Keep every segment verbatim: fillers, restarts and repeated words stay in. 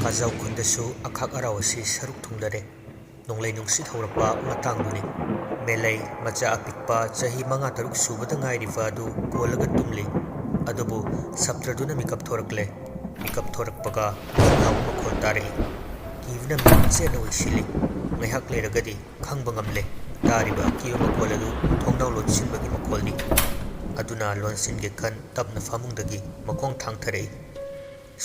ꯄꯥꯖꯥꯎ ꯈꯨꯟꯗꯁꯨ ꯑꯈꯥꯛ ꯑꯔꯥꯎ ꯑꯁꯤ ꯁꯔꯨꯛ ꯊꯨꯡꯂꯔꯦ꯫ ꯅꯣꯡꯂꯩ ꯅꯨꯡꯁꯤꯠ ꯍꯧꯔꯛꯄ ꯃꯇꯥꯡꯗꯨꯅꯤ꯫ ꯃꯦꯂꯩ ꯃꯆꯥ ꯑꯄꯤꯛꯄ ꯆꯍꯤ ꯃꯉꯥ ꯇꯔꯨꯛ ꯁꯨꯕꯗ ꯉꯥꯏꯔꯤꯕ ꯑꯗꯨ ꯀꯣꯜꯂꯒ ꯇꯨꯝꯂꯤ꯫ ꯑꯗꯨꯕꯨ ꯁꯞꯇ꯭ꯔꯗꯨꯅ ꯃꯤꯀꯞ ꯊꯣꯔꯛꯂꯦ꯫ ꯃꯤꯀꯞ ꯊꯣꯔꯛꯄꯒ ꯂꯥꯎꯕ ꯃꯈꯣꯜ ꯇꯥꯔꯛꯏ꯫ ꯀꯤꯕꯅ ꯃꯤꯠ ꯆꯦꯠꯅ ꯎꯏꯁꯤꯜꯂꯤ꯫ ꯉꯥꯏꯍꯥꯛ ꯂꯩꯔꯒꯗꯤ ꯈꯪꯕ ꯉꯝꯂꯦ꯫ ꯇꯥꯔꯤꯕ ꯑꯀꯤꯕ ꯃꯈꯣꯜ ꯑꯗꯨ ꯊꯣꯡꯅꯥꯎ ꯂꯣꯟꯁꯤꯟꯕꯒꯤ ꯃꯈꯣꯜꯅꯤ꯫ ꯑꯗꯨꯅ ꯂꯣꯟꯁꯤꯟꯒꯦ ꯈꯟ ꯇꯞꯅ ꯐꯃꯨꯡꯗꯒꯤ ꯃꯈꯣꯡ ꯊꯥꯡꯊꯔꯛꯏ꯫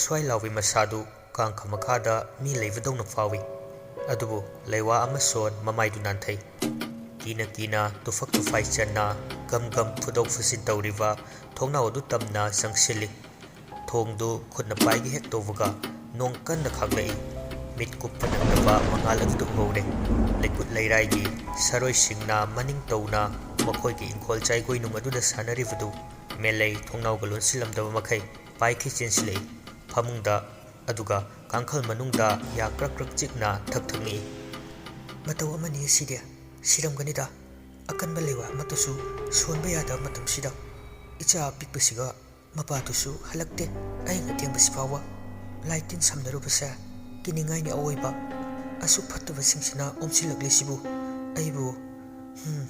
ꯁ꯭ꯋꯥꯏ ꯂꯥꯎꯕꯤ ꯃꯁꯥꯗꯨ ꯀꯥꯡꯈ ꯃꯈꯥꯗ ꯃꯤ ꯂꯩꯕꯗꯧꯅ ꯐꯥꯎꯏ꯫ ꯑꯗꯨꯕꯨ ꯂꯩꯋꯥ ꯑꯃ ꯁꯣꯟ ꯃꯃꯥꯏꯗꯨ ꯅꯥꯟꯊꯩ꯫ ꯀꯤꯅ ꯀꯤꯅ ꯇꯨꯐꯛ ꯇꯨꯐꯥꯏ ꯆꯟꯅ ꯒꯝ ꯒꯝ ꯐꯨꯗꯣꯛ ꯐꯨꯖꯤꯟ ꯇꯧꯔꯤꯕ ꯊꯣꯡꯅꯥꯎ ꯑꯗꯨ ꯇꯝꯅ ꯆꯪꯁꯤꯜꯂꯤ꯫ ꯊꯣꯡꯗꯨ ꯈꯨꯠꯅ ꯄꯥꯏꯒꯦ ꯍꯦꯛ ꯇꯧꯕꯒ ꯅꯣꯡ ꯀꯟꯅ ꯈꯥꯛꯂꯛꯏ꯫ ꯃꯤꯠ ꯀꯨꯞꯄ ꯅꯪꯗꯕ ꯃꯉꯥꯜ ꯑꯗꯨꯗ ꯎꯍꯧꯔꯦ꯫ ꯂꯩꯀꯨꯠ ꯂꯩꯔꯥꯏꯒꯤ ꯁꯔꯣꯏꯁꯤꯡꯅ ꯃꯅꯤꯡ ꯇꯧꯅ ꯃꯈꯣꯏꯒꯤ ꯏꯪꯈꯣꯜ ꯆꯥꯏꯒꯣꯏꯅꯨꯡ ꯑꯗꯨꯗ ꯁꯥꯟꯅꯔꯤꯕꯗꯨ ꯃꯦꯂꯩ ꯊꯣꯡꯅꯥꯎꯒ ꯂꯣꯟꯁꯤꯜꯂꯝꯗꯕ ꯃꯈꯩ ꯄꯥꯏꯈꯩ ꯆꯦꯟꯁꯤꯜꯂꯛꯏ꯫ ꯐꯃꯨꯡꯗ ꯑꯗꯨꯒ ꯀꯥꯡꯈꯜ ꯃꯅꯨꯡꯗ ꯌꯥ ꯀ꯭ꯔꯛ ꯀ꯭ꯔꯛ ꯆꯤꯛꯅ ꯊꯛ ꯊꯛ ꯅꯤꯛꯏ꯫ "ꯃꯇꯧ ꯑꯃꯅꯤ ꯑꯁꯤꯗꯤ꯫ ꯁꯤꯔꯝꯒꯅꯤꯗ꯫ ꯑꯀꯟꯕ ꯂꯩꯋꯥ ꯑꯃꯠꯇꯁꯨ ꯁꯣꯟꯕ ꯌꯥꯗꯕ ꯃꯇꯝꯁꯤꯗ ꯏꯆꯥ ꯑꯄꯤꯛꯄꯁꯤꯒ ꯃꯄꯥꯗꯨꯁꯨ ꯍꯜꯂꯛꯇꯦ꯫ ꯑꯍꯤꯡ ꯑꯊꯦꯡꯕꯁꯤ ꯐꯥꯎꯕ ꯂꯥꯏ ꯇꯤꯟ ꯁꯝꯅꯔꯨꯕꯁꯦ ꯀꯤꯅꯤꯡꯉꯥꯏꯅꯤ ꯑꯑꯣꯏꯕ꯫ ꯑꯁꯨꯛ ꯐꯠꯇꯕꯁꯤꯡꯁꯤꯅ ꯑꯣꯝꯁꯤꯜꯂꯛꯂꯤꯁꯤꯕꯨ ꯑꯩꯕꯨ, ꯍꯝ꯫"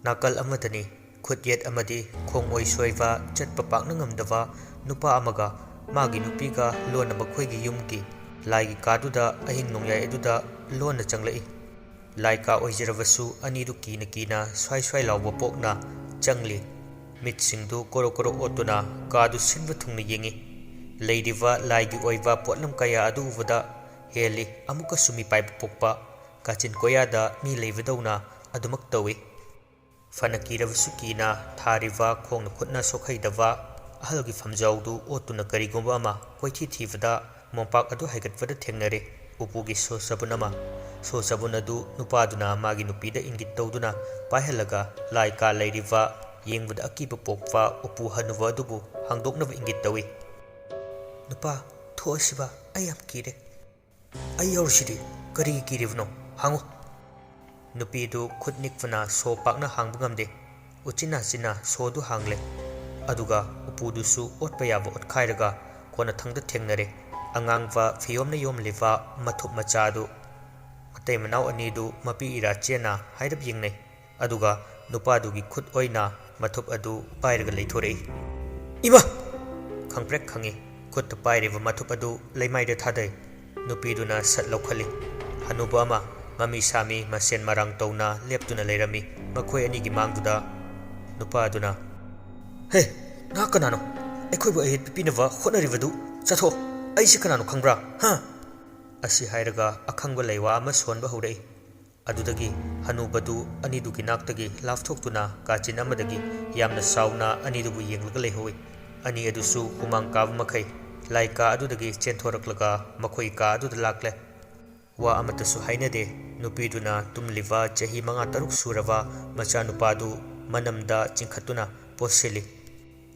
ꯅꯥꯀꯜ ꯑꯃꯗꯅꯤ ꯈꯨꯠ ꯌꯦꯠ ꯑꯃꯗꯤ ꯈꯣꯡ ꯑꯣꯏ ꯁꯣꯏꯕ, ꯆꯠꯄ ꯄꯥꯛꯅ ꯉꯝꯗꯕ ꯅꯨꯄꯥ ꯑꯃꯒ ꯃꯥꯒꯤ ꯅꯨꯄꯤꯒ ꯂꯣꯟꯅ ꯃꯈꯣꯏꯒꯤ ꯌꯨꯝꯒꯤ ꯂꯥꯏꯒꯤ ꯀꯥꯗꯨꯗ ꯑꯍꯤꯡ ꯅꯣꯡꯌꯥꯏ ꯑꯗꯨꯗ ꯂꯣꯟꯅ ꯆꯪꯂꯛꯏ꯫ ꯂꯥꯏ ꯀꯥ ꯑꯣꯏꯖꯔꯕꯁꯨ ꯑꯅꯤꯗꯨ ꯀꯤꯅ ꯀꯤꯅ ꯁ꯭ꯋꯥꯏ ꯁ꯭ꯋꯥꯏ ꯂꯥꯎꯕ ꯄꯣꯛꯅ ꯆꯪꯂꯤ꯫ ꯃꯤꯠꯁꯤꯡꯗꯨ ꯀꯣꯔꯣ ꯀꯣꯔꯣ ꯑꯣꯠꯇꯨꯅ ꯀꯥꯗꯨ ꯁꯤꯟꯕ ꯊꯨꯡꯅ ꯌꯦꯡꯏ꯫ ꯂꯩꯔꯤꯕ ꯂꯥꯏꯒꯤ ꯑꯣꯏꯕ ꯄꯣꯠꯂꯝ ꯀꯌꯥ ꯑꯗꯨ ꯎꯕꯗ ꯍꯦꯜꯂꯤ ꯑꯃꯨꯛꯀꯁꯨ ꯃꯤꯄꯥꯏꯕ ꯄꯣꯛꯄ꯫ ꯀꯥꯆꯤꯟ ꯀꯣꯌꯥꯗ ꯃꯤ ꯂꯩꯕꯗꯧꯅ ꯑꯗꯨꯃꯛ ꯇꯧꯏ꯫ ꯐꯅ ꯀꯤꯔꯕꯁꯨ ꯀꯤꯅ ꯊꯥꯔꯤꯕ ꯈꯣꯡꯅ ꯈꯨꯠꯅ ꯁꯣꯛꯍꯩꯗꯕ ꯑꯍꯜꯒꯤ ꯐꯝꯖꯥꯎꯗꯨ ꯑꯣꯠꯇꯨꯅ ꯀꯔꯤꯒꯨꯝꯕ ꯑꯃ ꯀꯣꯏꯊꯤ ꯊꯤꯕꯗ ꯃꯣꯝꯄꯥꯛ ꯑꯗꯨ ꯍꯥꯏꯒꯠꯄꯗ ꯊꯦꯡꯅꯔꯦ ꯎꯄꯨꯒꯤ ꯁꯣ ꯆꯕꯨꯟ ꯑꯃ꯫ ꯁꯣ ꯆꯕꯨꯟ ꯑꯗꯨ ꯅꯨꯄꯥꯗꯨꯅ ꯃꯥꯒꯤ ꯅꯨꯄꯤꯗ ꯏꯪꯒꯤꯠ ꯇꯧꯗꯨꯅ ꯄꯥꯏꯍꯜꯂꯒ ꯂꯥꯏ ꯀꯥ ꯂꯩꯔꯤꯕ ꯌꯦꯡꯕꯗ ꯑꯀꯤꯕ ꯄꯣꯛꯄ ꯎꯄꯨ ꯍꯅꯨꯕ ꯑꯗꯨꯕꯨ ꯍꯥꯡꯗꯣꯛꯅꯕ ꯏꯪꯒꯤꯠ ꯇꯧꯏ꯫ "ꯅꯨꯄꯥ, ꯊꯣꯛꯑꯁꯤꯕ, ꯑꯩ ꯌꯥꯝ ꯀꯤꯔꯦ꯫" "ꯑꯩ ꯌꯥꯎꯔꯤꯁꯤꯗꯤ, ꯀꯔꯤꯒꯤ ꯀꯤꯔꯤꯕꯅꯣ? ꯍꯥꯡꯉꯨ꯫" ꯅꯨꯄꯤꯗꯨ ꯈꯨꯠ ꯅꯤꯛꯄꯅ ꯁꯣ ꯄꯥꯛꯅ ꯍꯥꯡꯕ ꯉꯝꯗꯦ꯫ ꯎꯆꯤꯟ ꯅꯥꯆꯤꯟꯅ ꯁꯣꯗꯨ ꯍꯥꯡꯂꯦ꯫ ꯑꯗꯨꯒ ꯎꯄꯨꯗꯨꯁꯨ ꯑꯣꯠꯄ ꯌꯥꯕ ꯑꯣꯠꯈꯥꯏꯔꯒ ꯀꯣꯟꯅꯊꯪꯗ ꯊꯦꯡꯅꯔꯦ꯫ ꯑꯉꯥꯡꯕ ꯐꯤꯌꯣꯝꯅ ꯌꯣꯝꯂꯤꯕ ꯃꯊꯨꯞ ꯃꯆꯥ ꯑꯗꯨ ꯃꯇꯩ ꯃꯅꯥꯎ ꯑꯅꯤꯗꯨ ꯃꯄꯤ ꯏꯔꯥ ꯆꯦꯟꯅ ꯍꯥꯏꯔꯞ ꯌꯦꯡꯅꯩ꯫ ꯑꯗꯨꯒ ꯅꯨꯄꯥꯗꯨꯒꯤ ꯈꯨꯠ ꯑꯣꯏꯅ ꯃꯊꯨꯞ ꯑꯗꯨ ꯄꯥꯏꯔꯒ ꯂꯩꯊꯣꯔꯛꯏ꯫ "ꯏꯃꯥ!" ꯈꯪꯄ꯭ꯔꯦꯛ ꯈꯪꯉꯤ꯫ ꯈꯨꯠꯇ ꯄꯥꯏꯔꯤꯕ ꯃꯊꯨꯞ ꯑꯗꯨ ꯂꯩꯃꯥꯏꯗ ꯊꯥꯗꯩ꯫ ꯅꯨꯄꯤꯗꯨꯅ ꯁꯠ ꯂꯧꯈꯠꯂꯤ꯫ ꯍꯅꯨꯕ ꯑꯃ ꯃꯃꯤ ꯁꯥꯃꯤ ꯃꯁꯦꯟ ꯃꯔꯥꯡ ꯇꯧꯅ ꯂꯦꯞꯇꯨꯅ ꯂꯩꯔꯝꯃꯤ꯫ ꯃꯈꯣꯏ ꯑꯅꯤꯒꯤ ꯃꯥꯡꯗꯨꯗ ꯅꯨꯄꯥ ꯑꯗꯨꯅ, "ꯍꯦ, ꯅꯍꯥꯛ ꯀꯅꯥꯅꯣ? ꯑꯩꯈꯣꯏꯕꯨ ꯑꯌꯦꯠꯄ ꯄꯤꯅꯕ ꯍꯣꯠꯅꯔꯤꯕꯗꯨ ꯆꯠꯊꯣꯛ꯫ ꯑꯩꯁꯤ ꯀꯅꯥꯅꯣ ꯈꯪꯕ꯭ꯔꯥ? ꯍꯥ?" ꯑꯁꯤ ꯍꯥꯏꯔꯒ ꯑꯈꯪꯕ ꯂꯩꯋꯥ ꯑꯃ ꯁꯣꯟꯕ ꯍꯧꯔꯛꯏ꯫ ꯑꯗꯨꯗꯒꯤ ꯍꯅꯨꯕꯗꯨ ꯑꯅꯤꯗꯨꯒꯤ ꯅꯥꯛꯇꯒꯤ ꯂꯥꯞꯊꯣꯛꯇꯨꯅ ꯀꯥꯆꯤꯟ ꯑꯃꯗꯒꯤ ꯌꯥꯝꯅ ꯁꯥꯎꯅ ꯑꯅꯤꯗꯨꯕꯨ ꯌꯦꯡꯂꯒ ꯂꯩꯍꯧꯏ꯫ ꯑꯅꯤ ꯑꯗꯨꯁꯨ ꯍꯨꯃꯥꯡ ꯀꯥꯕ ꯃꯈꯩ ꯂꯥꯏ ꯀꯥ ꯑꯗꯨꯗꯒꯤ ꯆꯦꯟꯊꯣꯔꯛꯂꯒ ꯃꯈꯣꯏ ꯀꯥ ꯑꯗꯨꯗ ꯂꯥꯛꯂꯦ꯫ ꯋꯥ ꯑꯃꯠꯇꯁꯨ ꯍꯥꯏꯅꯗꯦ꯫ ꯅꯨꯄꯤꯗꯨꯅ ꯇꯨꯝꯂꯤꯕ ꯆꯍꯤ ꯃꯉꯥ ꯇꯔꯨꯛ ꯁꯨꯔꯕ ꯃꯆꯥꯅꯨꯄꯥꯗꯨ ꯃꯅꯝꯗ ꯆꯤꯡꯈꯠꯇꯨꯅ ꯄꯣꯠꯁꯤꯜꯂꯤ꯫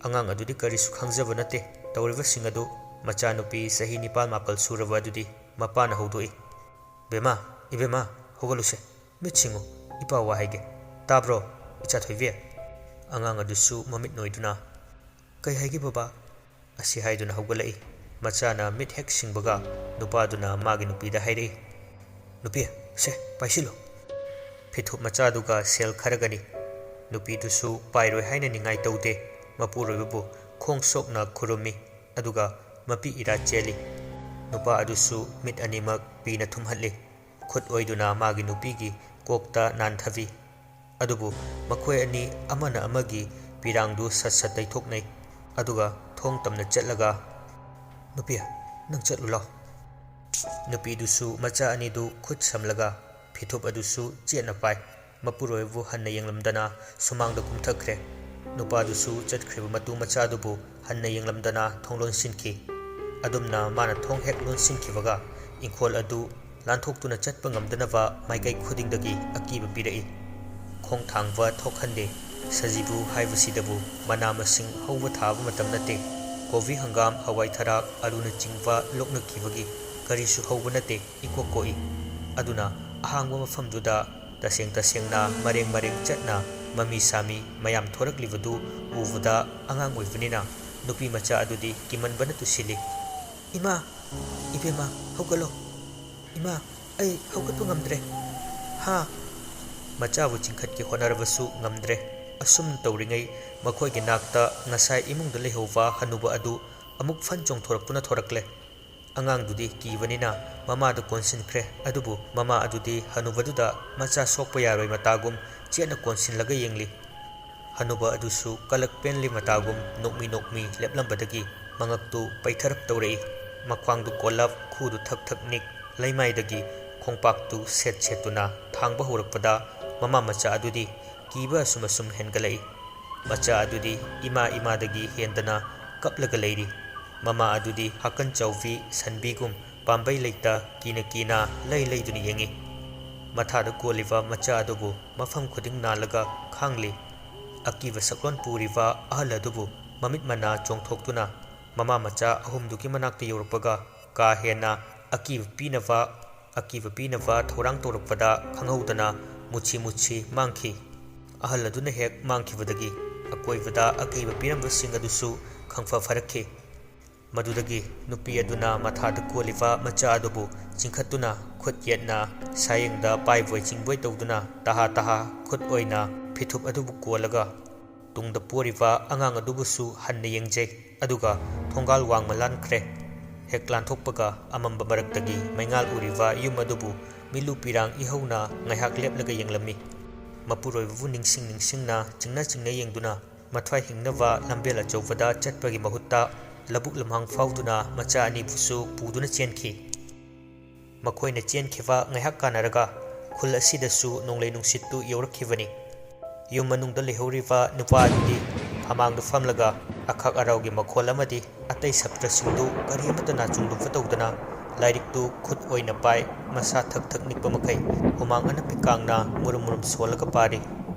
ꯑꯉꯥꯡ ꯑꯗꯨꯗꯤ ꯀꯔꯤꯁꯨ ꯈꯪꯖꯕ ꯅꯠꯇꯦ꯫ ꯇꯧꯔꯤꯕꯁꯤꯡ ꯑꯗꯨ ꯃꯆꯥꯅꯨꯄꯤ ꯆꯍꯤ ꯅꯤꯄꯥꯜ ꯃꯥꯄꯜ ꯁꯨꯔꯕ ꯑꯗꯨꯗꯤ ꯃꯄꯥꯅ ꯍꯧꯗꯣꯛꯏ꯫ "ꯕꯦꯝꯃ, ꯏꯕꯦꯝꯃ, ꯍꯧꯒꯠꯂꯨꯁꯦ꯫ ꯃꯤꯠ ꯁꯤꯡꯉꯨ, ꯏꯄꯥ ꯋꯥ ꯍꯥꯏꯒꯦ꯫ ꯇꯥꯕ꯭ꯔꯣ, ꯏꯆꯥ ꯊꯣꯏꯕꯤ?" ꯑꯉꯥꯡ ꯑꯗꯨꯁꯨ ꯃꯃꯤꯠ ꯅꯣꯏꯗꯨꯅ, "ꯀꯩ ꯍꯥꯏꯒꯦ ꯕꯕꯥ?" ꯑꯁꯤ ꯍꯥꯏꯗꯨꯅ ꯍꯧꯒꯠꯂꯛꯏ꯫ ꯃꯆꯥꯅ ꯃꯤꯠ ꯍꯦꯛ ꯁꯤꯡꯕꯒ ꯅꯨꯄꯥꯗꯨꯅ ꯃꯥꯒꯤ ꯅꯨꯄꯤꯗ ꯍꯥꯏꯔꯛꯏ, "ꯅꯨꯄꯤ, ꯁꯦ, ꯄꯥꯏꯁꯤꯜꯂꯨ꯫" ꯐꯤꯊꯨꯞ ꯃꯆꯥꯗꯨꯒ ꯁꯦꯜ ꯈꯔꯒꯅꯤ꯫ ꯅꯨꯄꯤꯗꯨꯁꯨ ꯄꯥꯏꯔꯣꯏ ꯍꯥꯏꯅ ꯅꯤꯡꯉꯥꯏ ꯇꯧꯗꯦ꯫ ꯃꯄꯨꯔꯣꯏꯕꯕꯨ ꯈꯣꯡ ꯁꯣꯛꯅ ꯈꯨꯔꯨꯝꯃꯤ꯫ ꯑꯗꯨꯒ ꯃꯄꯤ ꯏꯔꯥ ꯆꯦꯜꯂꯤ꯫ ꯅꯨꯄꯥ ꯑꯗꯨꯁꯨ ꯃꯤꯠ ꯑꯅꯤꯃꯛ ꯄꯤꯅ ꯊꯨꯝꯍꯠꯂꯤ꯫ ꯈꯨꯠ ꯑꯣꯏꯗꯨꯅ ꯃꯥꯒꯤ ꯅꯨꯄꯤꯒꯤ ꯀꯣꯛꯇ ꯅꯥꯟꯊꯕꯤ꯫ ꯑꯗꯨꯕꯨ ꯃꯈꯣꯏ ꯑꯅꯤ ꯑꯃꯅ ꯑꯃꯒꯤ ꯄꯤꯔꯥꯡꯗꯨ ꯁꯠ ꯁꯠ ꯇꯩꯊꯣꯛꯅꯩ꯫ ꯑꯗꯨꯒ ꯊꯣꯡ ꯇꯝꯅ ꯆꯠꯂꯒ, "ꯅꯨꯄꯤ, ꯅꯪ ꯆꯠꯂꯨ ꯂꯥꯎ꯫" ꯅꯨꯄꯤꯗꯨꯁꯨ ꯃꯆꯥ ꯑꯅꯤꯗꯨ ꯈꯨꯠ ꯁꯝꯂꯒ ꯐꯤꯊꯨꯞ ꯑꯗꯨꯁꯨ ꯆꯦꯠꯅ ꯄꯥꯏ꯫ ꯃꯄꯨꯔꯣꯏꯕꯕꯨ ꯍꯟꯅ ꯌꯦꯡꯂꯝꯗꯅ ꯁꯨꯃꯥꯡꯗ ꯀꯨꯝꯊꯈ꯭ꯔꯦ꯫ ꯅꯨꯄꯥꯗꯨꯁꯨ ꯆꯠꯈ꯭ꯔꯤꯕ ꯃꯇꯨ ꯃꯆꯥꯗꯨꯕꯨ ꯍꯟꯅ ꯌꯦꯡꯂꯝꯗꯅ ꯊꯣꯡ ꯂꯣꯟꯁꯤꯟꯈꯤ꯫ ꯑꯗꯨꯝꯅ ꯃꯥꯅ ꯊꯣꯡ ꯍꯦꯛ ꯂꯣꯟꯁꯤꯟꯈꯤꯕꯒ ꯏꯪꯈꯣꯜ ꯑꯗꯨ ꯂꯥꯟꯊꯣꯛꯇꯨꯅ ꯆꯠꯄ ꯉꯝꯗꯅꯕ ꯃꯥꯏꯀꯩ ꯈꯨꯗꯤꯡꯗꯒꯤ ꯑꯀꯤꯕ ꯄꯤꯔꯛꯏ꯫ ꯈꯣꯡꯊꯥꯡꯕ ꯊꯣꯛꯍꯟꯗꯦ꯫ ꯁꯖꯤꯕꯨ ꯍꯥꯏꯕꯁꯤꯗꯕꯨ ꯃꯅꯥ ꯃꯁꯤꯡ ꯍꯧꯕ ꯊꯥꯕ ꯃꯇꯝ ꯅꯠꯇꯦ꯫ ꯀꯣꯕꯤ, ꯍꯪꯒꯥꯝ, ꯍꯋꯥꯏ ꯊꯔꯥꯛ, ꯑꯂꯨꯅꯆꯤꯡꯕ ꯂꯣꯛꯅꯈꯤꯕꯒꯤ ꯀꯔꯤꯁꯨ ꯍꯧꯕ ꯅꯠꯇꯦ, ꯏꯀꯣꯛ ꯀꯣꯛꯏ꯫ ꯑꯗꯨꯅ ꯑꯍꯥꯡꯕ ꯃꯐꯝꯗꯨꯗ ꯇꯁꯦꯡ ꯇꯁꯦꯡꯅ ꯃꯔꯦꯡ ꯃꯔꯦꯡ ꯆꯠꯅ ꯃꯃꯤ ꯁꯥꯃꯤ ꯃꯌꯥꯝ ꯊꯣꯔꯛꯂꯤꯕꯗꯨ ꯎꯕꯗ ꯑꯉꯥꯡ ꯑꯣꯏꯕꯅꯤꯅ ꯅꯨꯄꯤ ꯃꯆꯥ ꯑꯗꯨꯗꯤ ꯀꯤꯃꯟꯕꯅ ꯇꯨꯁꯤꯜꯂꯤ꯫ "ꯏꯃꯥ, ꯏꯕꯦꯝꯃ, ꯍꯧꯒꯠꯂꯣ꯫ ꯏꯃꯥ, ꯑꯩ ꯍꯧꯒꯠꯄ ꯉꯝꯗ꯭ꯔꯦ꯫ ꯍꯥ?" ꯃꯆꯥꯕꯨ ꯆꯤꯡꯈꯠꯀꯦ ꯍꯣꯠꯅꯔꯕꯁꯨ ꯉꯝꯗ꯭ꯔꯦ꯫ ꯑꯁꯨꯝ ꯇꯧꯔꯤꯉꯩ ꯃꯈꯣꯏꯒꯤ ꯅꯥꯛꯇ ꯉꯁꯥꯏ ꯏꯃꯨꯡꯗ ꯂꯩꯍꯧꯕ ꯍꯅꯨꯕ ꯑꯗꯨ ꯑꯃꯨꯛ ꯐꯟ ꯆꯣꯡꯊꯣꯔꯛꯇꯨꯅ ꯊꯣꯔꯛꯂꯦ꯫ ꯑꯉꯥꯡꯗꯨꯗꯤ ꯀꯤꯕꯅꯤꯅ ꯃꯃꯥꯗ ꯀꯣꯟꯁꯤꯟꯈ꯭ꯔꯦ, ꯑꯗꯨꯕꯨ ꯃꯃꯥ ꯑꯗꯨꯗꯤ ꯍꯅꯨꯕꯗꯨꯗ ꯃꯆꯥ ꯁꯣꯛꯄ ꯌꯥꯔꯣꯏ ꯃꯇꯥꯒꯨꯝ ꯆꯦꯠꯅ ꯀꯣꯟꯁꯤꯜꯂꯒ ꯌꯦꯡꯂꯤ꯫ ꯍꯅꯨꯕ ꯑꯗꯨꯁꯨ ꯀꯂꯛ ꯄꯦꯟꯂꯤ ꯃꯇꯥꯒꯨꯝ ꯅꯣꯛꯃꯤ ꯅꯣꯛꯃꯤ ꯂꯦꯞꯂꯝꯕꯗꯒꯤ ꯃꯉꯛꯇꯨ ꯄꯩꯊꯔꯛ ꯇꯧꯔꯛꯏ꯫ ꯃꯈ꯭ꯋꯥꯡꯗꯨ ꯀꯣꯜꯂꯞ, ꯈꯨꯗꯨ ꯊꯛ ꯊꯛ ꯅꯤꯛ, ꯂꯩꯃꯥꯏꯗꯒꯤ ꯈꯣꯡꯄꯥꯛꯇꯨ ꯁꯦꯠ ꯁꯦꯠꯇꯨꯅ ꯊꯥꯡꯕ ꯍꯧꯔꯛꯄꯗ ꯃꯃꯥ ꯃꯆꯥ ꯑꯗꯨꯗꯤ ꯀꯤꯕ ꯑꯁꯨꯝ ꯑꯁꯨꯝ ꯍꯦꯟꯒꯠꯂꯛꯏ꯫ ꯃꯆꯥ ꯑꯗꯨꯗꯤ ꯏꯃꯥ ꯏꯃꯥꯗꯒꯤ ꯍꯦꯟꯗꯅ ꯀꯞꯂꯒ ꯂꯩꯔꯤ꯫ ꯃꯃꯥ ꯑꯗꯨꯗꯤ ꯍꯥꯀꯟ ꯆꯥꯎꯕꯤ ꯁꯟꯕꯤꯒꯨꯝ ꯄꯥꯝꯕꯩ ꯂꯩꯇ ꯀꯤꯅ ꯀꯤꯅ ꯂꯩ ꯂꯩꯗꯨꯅ ꯌꯦꯡꯏ꯫ ꯃꯊꯥꯗ ꯀꯣꯜꯂꯤꯕ ꯃꯆꯥ ꯑꯗꯨꯕꯨ ꯃꯐꯝ ꯈꯨꯗꯤꯡ ꯅꯥꯜꯂꯒ ꯈꯥꯡꯂꯤ꯫ ꯑꯀꯤꯕ ꯁꯛꯂꯣꯟ ꯄꯨꯔꯤꯕ ꯑꯍꯜ ꯑꯗꯨꯕꯨ ꯃꯃꯤꯠ ꯃꯅꯥ ꯆꯣꯡꯊꯣꯛꯇꯨꯅ ꯃꯃꯥ ꯃꯆꯥ ꯑꯍꯨꯝꯗꯨꯒꯤ ꯃꯅꯥꯛꯇ ꯌꯧꯔꯛꯄꯒ ꯀꯥ ꯍꯦꯟꯅ ꯑꯀꯤꯕ ꯄꯤꯅꯕ, ꯑꯀꯤꯕ ꯄꯤꯅꯕ ꯊꯧꯔꯥꯡ ꯇꯧꯔꯛꯄꯗ ꯈꯪꯍꯧꯗꯅ ꯃꯨꯠꯁꯤ ꯃꯨꯠꯁꯤ ꯃꯥꯡꯈꯤ꯫ ꯑꯍꯜ ꯑꯗꯨꯅ ꯍꯦꯛ ꯃꯥꯡꯈꯤꯕꯗꯒꯤ ꯑꯀꯣꯏꯕꯗ ꯑꯀꯤꯕ ꯄꯤꯔꯝꯕꯁꯤꯡ ꯑꯗꯨꯁꯨ ꯈꯪꯐ ꯐꯔꯛꯈꯤ꯫ ꯃꯗꯨꯗꯒꯤ ꯅꯨꯄꯤ ꯑꯗꯨꯅ ꯃꯊꯥꯗ ꯀꯣꯜꯂꯤꯕ ꯃꯆꯥ ꯑꯗꯨꯕꯨ ꯆꯤꯡꯈꯠꯇꯨꯅ ꯈꯨꯠ ꯌꯦꯠꯅ ꯁꯥꯌꯦꯡꯗ ꯄꯥꯏꯕꯣꯏ ꯆꯤꯡꯕꯣꯏ ꯇꯧꯗꯨꯅ ꯇꯍꯥ ꯇꯍꯥ ꯈꯨꯠ ꯑꯣꯏꯅ ꯐꯤꯊꯨꯞ ꯑꯗꯨꯕꯨ ꯀꯣꯜꯂꯒ ꯇꯨꯡꯗ ꯄꯣꯔꯤꯕ ꯑꯉꯥꯡ ꯑꯗꯨꯕꯨꯁꯨ ꯍꯟꯅ ꯌꯦꯡꯖꯩ꯫ ꯑꯗꯨꯒ ꯊꯣꯡꯒꯥꯜ ꯋꯥꯡꯃ ꯂꯥꯟꯈ꯭ꯔꯦ꯫ ꯍꯦꯛ ꯂꯥꯟꯊꯣꯛꯄꯒ ꯑꯃꯝꯕ ꯃꯔꯛꯇꯒꯤ ꯃꯩꯉꯥꯜ ꯎꯔꯤꯕ ꯌꯨꯝ ꯑꯗꯨꯕꯨ ꯃꯤꯠꯂꯨ ꯄꯤꯔꯥꯡ ꯏꯍꯧꯅ ꯉꯥꯏꯍꯥꯛ ꯂꯦꯞꯂꯒ ꯌꯦꯡꯂꯝꯃꯤ꯫ ꯃꯄꯨꯔꯣꯏꯕꯕꯨ ꯅꯤꯡꯁꯤꯡ ꯅꯤꯡꯁꯤꯡꯅ ꯆꯤꯡꯅ ꯆꯤꯡꯅ ꯌꯦꯡꯗꯨꯅ ꯃꯊ꯭ꯋꯥꯏ ꯍꯤꯡꯅꯕ ꯂꯝꯕꯦꯜ ꯑꯆꯧꯕꯗ ꯆꯠꯄꯒꯤ ꯃꯍꯨꯠꯇ ꯂꯧꯕꯨꯛ ꯂꯝꯍꯥꯡ ꯐꯥꯎꯗꯨꯅ ꯃꯆꯥ ꯑꯅꯤꯕꯨꯁꯨ ꯄꯨꯗꯨꯅ ꯆꯦꯟꯈꯤ꯫ ꯃꯈꯣꯏꯅ ꯆꯦꯟꯈꯤꯕ ꯉꯥꯏꯍꯥꯛ ꯀꯥꯟꯅꯔꯒ ꯈꯨꯜ ꯑꯁꯤꯗꯁꯨ ꯅꯣꯡꯂꯩ ꯅꯨꯡꯁꯤꯠꯇꯨ ꯌꯧꯔꯛꯈꯤꯕꯅꯤ꯫ ꯌꯨꯝ ꯃꯅꯨꯡꯗ ꯂꯩꯍꯧꯔꯤꯕ ꯅꯨꯄꯥ ꯑꯗꯨꯗꯤ ꯐꯃꯥꯡꯗ ꯐꯝꯂꯒ ꯑꯈꯥꯛ ꯑꯔꯥꯎꯒꯤ ꯃꯈꯣꯜ ꯑꯃꯗꯤ ꯑꯇꯩ ꯁꯞꯇ꯭ꯔꯁꯤꯡꯗꯨ ꯀꯔꯤ ꯑꯃꯠꯇ ꯅꯥꯆꯨꯡꯗꯕ ꯇꯧꯗꯅ ꯂꯥꯏꯔꯤꯛꯇꯨ ꯈꯨꯠ ꯑꯣꯏꯅ ꯄꯥꯏ, ꯃꯁꯥ ꯊꯛ ꯊꯛ ꯅꯤꯛꯄ ꯃꯈꯩ ꯍꯨꯃꯥꯡ ꯑꯅꯞꯄꯤ ꯀꯥꯡꯅ ꯃꯨꯔꯨꯝ ꯃꯨꯔꯨꯝ ꯁꯣꯜꯂꯒ ꯄꯥꯔꯤ꯫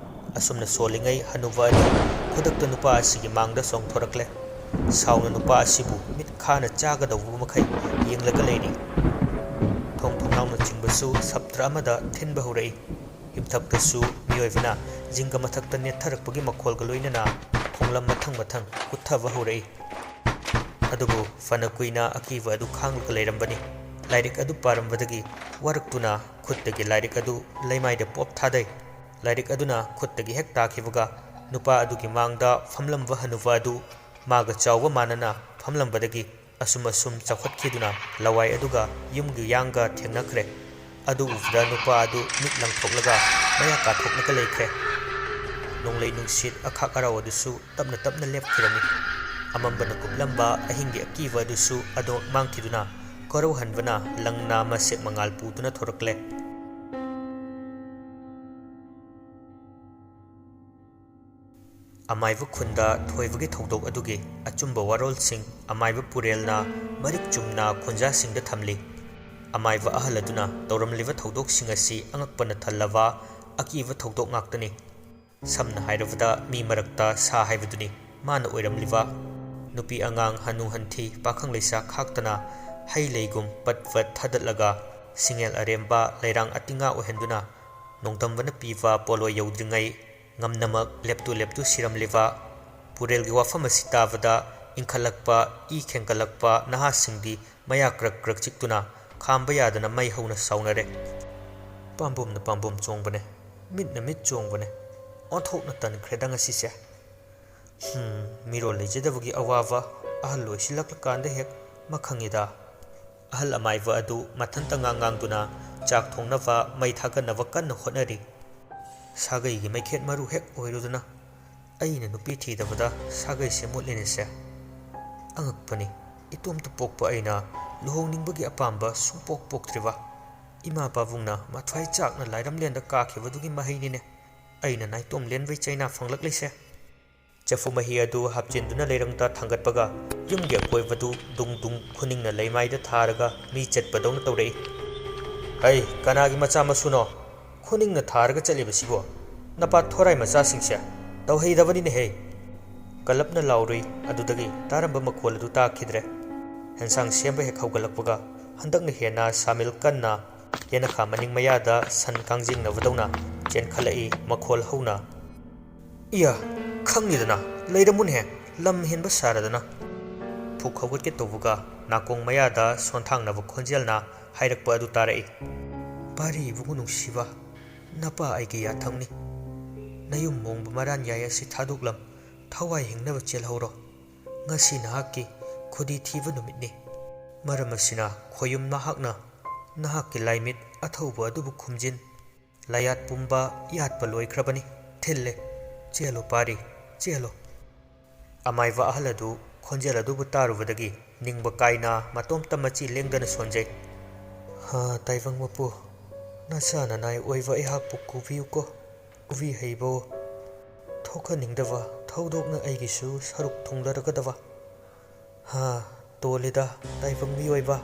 ꯑꯁꯨꯝꯅ ꯁꯣꯜꯂꯤꯉꯩ ꯍꯅꯨꯕ ꯑꯗꯨ ꯈꯨꯗꯛꯇ ꯅꯨꯄꯥ ꯑꯁꯤꯒꯤ ꯃꯥꯡꯗ ꯆꯣꯡꯊꯣꯔꯛꯂꯦ꯫ ꯁꯥꯎꯅ ꯅꯨꯄꯥ ꯑꯁꯤꯕꯨ ꯃꯤꯠ ꯈꯥꯅ ꯆꯥꯒꯗꯧꯕ ꯃꯈꯩ ꯌꯦꯡꯂꯒ ꯂꯩꯔꯤ꯫ ꯊꯣꯡ ꯊꯣꯡꯅꯥꯎꯅꯆꯤꯡꯕꯁꯨ ꯁꯞꯇ꯭ꯔ ꯑꯃꯗ ꯊꯤꯟꯕ ꯍꯧꯔꯛꯏ꯫ ꯌꯨꯝꯊꯛꯇꯁꯨ ꯃꯤꯑꯣꯏꯕꯅ ꯖꯤꯡꯒ ꯃꯊꯛꯇ ꯅꯦꯠꯊꯔꯛꯄꯒꯤ ꯃꯈꯣꯜꯒ ꯂꯣꯏꯅꯅ ꯈꯣꯡꯂꯝ ꯃꯊꯪ ꯃꯊꯪ ꯀꯨꯠꯊꯕ ꯍꯧꯔꯛꯏ꯫ ꯑꯗꯨꯕꯨ ꯐꯅ ꯀꯨꯏꯅ ꯑꯀꯤꯕ ꯑꯗꯨ ꯈꯥꯡꯂꯒ ꯂꯩꯔꯝꯕꯅꯤ꯫ ꯂꯥꯏꯔꯤꯛ ꯑꯗꯨ ꯄꯥꯔꯝꯕꯗꯒꯤ ꯋꯥꯔꯛꯇꯨꯅ ꯈꯨꯠꯇꯒꯤ ꯂꯥꯏꯔꯤꯛ ꯑꯗꯨ ꯂꯩꯃꯥꯏꯗ ꯄꯣꯞ ꯊꯥꯗꯩ꯫ ꯂꯥꯏꯔꯤꯛ ꯑꯗꯨꯅ ꯈꯨꯠꯇꯒꯤ ꯍꯦꯛ ꯇꯥꯈꯤꯕꯒ ꯅꯨꯄꯥ ꯑꯗꯨꯒꯤ ꯃꯥꯡꯗ ꯐꯝꯂꯝꯕ ꯍꯅꯨꯕ ꯑꯗꯨ ꯃꯥꯒ ꯆꯥꯎꯕ ꯃꯥꯟꯅꯅ ꯐꯝꯂꯝꯕꯗꯒꯤ ꯑꯁꯨꯝ ꯑꯁꯨꯝ ꯆꯥꯎꯈꯠꯈꯤꯗꯨꯅ ꯂꯋꯥꯏ ꯑꯗꯨꯒ ꯌꯨꯝꯒꯤ ꯌꯥꯡꯒ ꯊꯦꯡꯅꯈ꯭ꯔꯦ꯫ ꯑꯗꯨ ꯎꯕꯗ ꯅꯨꯄꯥ ꯑꯗꯨ ꯃꯤꯠ ꯂꯪꯊꯣꯛꯂꯒ ꯃꯌꯥ ꯀꯥꯊꯣꯛꯂꯒ ꯂꯩꯈ꯭ꯔꯦ꯫ ꯅꯣꯡꯂꯩ ꯅꯨꯡꯁꯤꯠ ꯑꯈꯥꯛ ꯑꯔꯥꯎ ꯑꯗꯨꯁꯨ ꯇꯞꯅ ꯇꯞꯅ ꯂꯦꯞꯈꯤꯔꯝꯃꯤ꯫ ꯑꯃꯝꯕꯅ ꯀꯨꯞꯂꯝꯕ ꯑꯍꯤꯡꯒꯤ ꯑꯀꯤꯕ ꯑꯗꯨꯁꯨ ꯑꯗꯨꯃꯛ ꯃꯥꯡꯈꯤꯗꯨꯅ ꯀꯣꯔꯧꯍꯟꯕꯅ ꯂꯪꯅ ꯃꯁꯦꯛ ꯃꯉꯥꯜ ꯄꯨꯗꯨꯅ ꯊꯣꯔꯛꯂꯦ꯫ ꯑꯃꯥꯏꯕ ꯈꯨꯟꯗ ꯊꯣꯏꯕꯒꯤ ꯊꯧꯗꯣꯛ ꯑꯗꯨꯒꯤ ꯑꯆꯨꯝꯕ ꯋꯥꯔꯣꯜꯁꯤꯡ ꯑꯃꯥꯏꯕ ꯄꯨꯔꯦꯜꯅ ꯃꯔꯤꯛ ꯆꯨꯝꯅ ꯈꯨꯟꯖꯥꯁꯤꯡꯗ ꯊꯝꯂꯤ꯫ ꯑꯃꯥꯏꯕ ꯑꯍꯜ ꯑꯗꯨꯅ ꯇꯧꯔꯝꯂꯤꯕ ꯊꯧꯗꯣꯛꯁꯤꯡ ꯑꯁꯤ ꯑꯉꯛꯄꯅ ꯊꯜꯂꯕ ꯑꯀꯤꯕ ꯊꯧꯗꯣꯛ ꯉꯥꯛꯇꯅꯤ꯫ ꯁꯝꯅ ꯍꯥꯏꯔꯕꯗ ꯃꯤ ꯃꯔꯛꯇ ꯁꯥ ꯍꯥꯏꯕꯗꯨꯅꯤ ꯃꯥꯅ ꯑꯣꯏꯔꯝꯂꯤꯕ꯫ ꯅꯨꯄꯤ ꯑꯉꯥꯡ ꯍꯅꯨ ꯍꯟꯊꯤ ꯄꯥꯈꯪ ꯂꯩꯁꯥ ꯈꯥꯛꯇꯅ ꯍꯩ ꯂꯩꯒꯨꯝ ꯄꯠ ꯄꯠ ꯊꯥꯗꯠꯂꯒ ꯁꯤꯡꯉꯦꯜ ꯑꯔꯦꯝꯕ ꯂꯩꯔꯥꯡ ꯑꯇꯤꯡꯉꯥ ꯑꯣꯏꯍꯟꯗꯨꯅ ꯅꯣꯡꯗꯝꯕꯅ ꯄꯤꯕ ꯄꯣꯠꯂꯣꯏ ꯌꯧꯗ꯭ꯔꯤꯉꯩ ꯉꯝꯅꯃꯛ ꯂꯦꯞꯇꯨ ꯂꯦꯞꯇꯨ ꯁꯤꯔꯝꯂꯤꯕ꯫ ꯄꯨꯔꯦꯜꯒꯤ ꯋꯥꯐꯝ ꯑꯁꯤ ꯇꯥꯕꯗ ꯏꯪꯈꯠꯂꯛꯄ ꯏ ꯈꯦꯡꯒꯠꯂꯛꯄ ꯅꯍꯥꯁꯤꯡꯗꯤ ꯃꯌꯥ ꯀ꯭ꯔꯛ ꯀ꯭ꯔꯛ ꯆꯤꯛꯇꯨꯅ ꯈꯥꯝꯕ ꯌꯥꯗꯅ ꯃꯩ ꯍꯧꯅ ꯁꯥꯎꯅꯔꯦ꯫ ꯄꯥꯝꯕꯣꯝꯅ ꯄꯥꯝꯕꯣꯝ ꯆꯣꯡꯕꯅꯦ, ꯃꯤꯠꯅ ꯃꯤꯠ ꯆꯣꯡꯕꯅꯦ, ꯑꯣꯟꯊꯣꯛꯅ ꯇꯟꯈ꯭ꯔꯦꯗ ꯉꯁꯤꯁꯦ꯫ ꯍꯝ, ꯃꯤꯔꯣꯜ ꯂꯩꯖꯗꯕꯒꯤ ꯑꯋꯥꯕ, ꯑꯍꯜ ꯑꯣꯏꯁꯤꯜꯂꯛꯂꯀꯥꯟꯗ ꯍꯦꯛ ꯃꯈꯪꯉꯤꯗ꯫ ꯑꯍꯜ ꯑꯃꯥꯏꯕ ꯑꯗꯨ ꯃꯊꯟꯇ ꯉꯥꯡ ꯉꯥꯡꯗꯨꯅ ꯆꯥꯛ ꯊꯣꯡꯅꯕ ꯃꯩ ꯊꯥꯒꯠꯅꯕ ꯀꯟꯅ ꯍꯣꯠꯅꯔꯤ꯫ ꯁꯥꯒꯩꯒꯤ ꯃꯩꯈꯦꯠ ꯃꯔꯨ ꯍꯦꯛ ꯑꯣꯏꯔꯨꯗꯅ ꯑꯩꯅ ꯅꯨꯄꯤ ꯊꯤꯗꯕꯗ ꯁꯥꯒꯩꯁꯦ ꯃꯨꯠꯂꯤꯅꯦꯁꯦ꯫ ꯑꯉꯛꯄꯅꯤ, ꯏꯇꯣꯝꯇ ꯄꯣꯛꯄ ꯑꯩꯅ ꯂꯨꯍꯣꯡꯅꯤꯡꯕꯒꯤ ꯑꯄꯥꯝꯕ ꯁꯨꯡꯄꯣꯛ ꯄꯣꯛꯇ꯭ꯔꯤꯕ꯫ ꯏꯃꯥ ꯄꯥꯕꯨꯡꯅ ꯃꯊ꯭ꯋꯥꯏ ꯆꯥꯛꯅ ꯂꯥꯏꯔꯝꯂꯦꯟꯗ ꯀꯥꯈꯤꯕꯗꯨꯒꯤ ꯃꯍꯩꯅꯤꯅꯦ ꯑꯩꯅ ꯅꯥꯏꯇꯣꯝ ꯂꯦꯟꯕꯩ ꯆꯩꯅꯥ ꯐꯪꯂꯛꯂꯤꯁꯦ꯫ ꯆꯐꯨ ꯃꯍꯤ ꯑꯗꯨ ꯍꯥꯞꯆꯤꯟꯗꯨꯅ ꯂꯩꯔꯪꯗ ꯊꯥꯡꯒꯠꯄꯒ ꯌꯨꯝꯒꯤ ꯑꯀꯣꯏꯕꯗꯨ ꯗꯨꯡ ꯗꯨꯡ ꯈꯨꯅꯤꯡꯅ ꯂꯩꯃꯥꯏꯗ ꯊꯥꯔꯒ ꯃꯤ ꯆꯠꯄꯗꯧꯅ ꯇꯧꯔꯛꯏ꯫ "ꯍꯩ, ꯀꯅꯥꯒꯤ ꯃꯆꯥ ꯃꯁꯨꯅꯣ? ꯈꯨꯅꯤꯡꯅ ꯊꯥꯔꯒ ꯆꯠꯂꯤꯕꯁꯤꯕꯣ? ꯅꯄꯥ ꯊꯣꯔꯥꯏ ꯃꯆꯥꯁꯤꯡꯁꯦ ꯇꯧꯍꯩꯗꯕꯅꯤꯅꯦꯍꯦ!" ꯀꯂꯞꯅ ꯂꯥꯎꯔꯨꯏ꯫ ꯑꯗꯨꯗꯒꯤ ꯇꯥꯔꯝꯕ ꯃꯈꯣꯜ ꯑꯗꯨ ꯇꯥꯈꯤꯗ꯭ꯔꯦ꯫ ꯍꯦꯟꯁꯥꯡ ꯁꯦꯝꯕ ꯍꯦꯛ ꯍꯧꯒꯠꯂꯛꯄꯒ ꯍꯟꯗꯛꯅ ꯍꯦꯟꯅ ꯁꯥꯃꯤꯜ ꯀꯟꯅ ꯌꯦꯅꯈꯥ ꯃꯅꯤꯡ ꯃꯌꯥꯗ ꯁꯟ ꯀꯥꯡꯖꯦꯡꯅꯕꯗꯧꯅ ꯆꯦꯟꯈꯠꯂꯛꯏ, ꯃꯈꯣꯜ ꯍꯧꯅ꯫ "ꯏꯌꯥ, ꯈꯪꯂꯤꯗꯅ, ꯂꯩꯔꯝꯃꯨꯅꯦꯍꯦ, ꯂꯝ ꯍꯦꯟꯕ ꯁꯥꯔꯗꯅ!" ꯄꯨꯛ ꯍꯧꯒꯠꯀꯦ ꯇꯧꯕꯒ ꯅꯥꯀꯣꯡ ꯃꯌꯥꯗ ꯁꯣꯟꯊꯥꯡꯅꯕ ꯈꯣꯟꯖꯦꯜꯅ ꯍꯥꯏꯔꯛꯄ ꯑꯗꯨ ꯇꯥꯔꯛꯏ꯫ "ꯄꯥꯔꯤ ꯏꯕꯨꯡꯉꯣ ꯅꯨꯡꯁꯤꯕ, ꯅꯄꯥ ꯑꯩꯒꯤ ꯌꯥꯊꯪꯅꯤ꯫ ꯅꯌꯨꯝ ꯃꯣꯡꯕ ꯃꯔꯥꯟ ꯌꯥꯏ ꯑꯁꯤ ꯊꯥꯗꯣꯛꯂꯝ, ꯊꯋꯥꯏ ꯍꯤꯡꯅꯕ ꯆꯦꯜꯍꯧꯔꯣ꯫ ꯉꯁꯤ ꯅꯍꯥꯛꯀꯤ ꯈꯨꯗꯤ ꯊꯤꯕ ꯅꯨꯃꯤꯠꯅꯤ꯫ ꯃꯔꯝ ꯑꯁꯤꯅ ꯈꯣꯌꯨꯝ ꯅꯍꯥꯛꯅ ꯅꯍꯥꯛꯀꯤ ꯂꯥꯏꯃꯤꯠ ꯑꯊꯧꯕ ꯑꯗꯨꯕꯨ ꯈꯨꯝꯖꯤꯟ꯫ ꯂꯥꯌꯥꯠ ꯄꯨꯝꯕ ꯌꯥꯠꯄ ꯂꯣꯏꯈ꯭ꯔꯕꯅꯤ꯫ ꯊꯤꯜꯂꯦ꯫ ꯆꯦꯜꯂꯣ ꯄꯥꯔꯤ, ꯆꯦꯜꯂꯣ꯫" ꯑꯃꯥꯏꯕ ꯑꯍꯜ ꯑꯗꯨ ꯈꯣꯟꯖꯦꯜ ꯑꯗꯨꯕꯨ ꯇꯥꯔꯨꯕꯗꯒꯤ ꯅꯤꯡꯕ ꯀꯥꯏꯅ ꯃꯇꯣꯝꯇ ꯃꯆꯤ ꯂꯦꯡꯗꯅ ꯁꯣꯟꯖꯩ꯫ "ꯍꯥ, ꯇꯥꯏꯕꯪ ꯃꯄꯨ, ꯅꯆꯥ ꯅꯅꯥꯏ ꯑꯣꯏꯕ ꯑꯩꯍꯥꯛꯄꯨ ꯈꯨꯕꯤꯌꯨꯀꯣ, ꯈꯨꯕꯤ ꯍꯩꯕꯣ꯫ ꯊꯣꯛꯍꯟꯅꯤꯡꯗꯕ ꯊꯧꯗꯣꯛꯅ ꯑꯩꯒꯤꯁꯨ ꯁꯔꯨꯛ ꯊꯨꯡꯂꯔꯒꯗꯕ꯫ ꯍꯥ, ꯇꯣꯜꯂꯤꯗ, ꯇꯥꯏꯕꯪ ꯃꯤꯑꯣꯏꯕ꯫"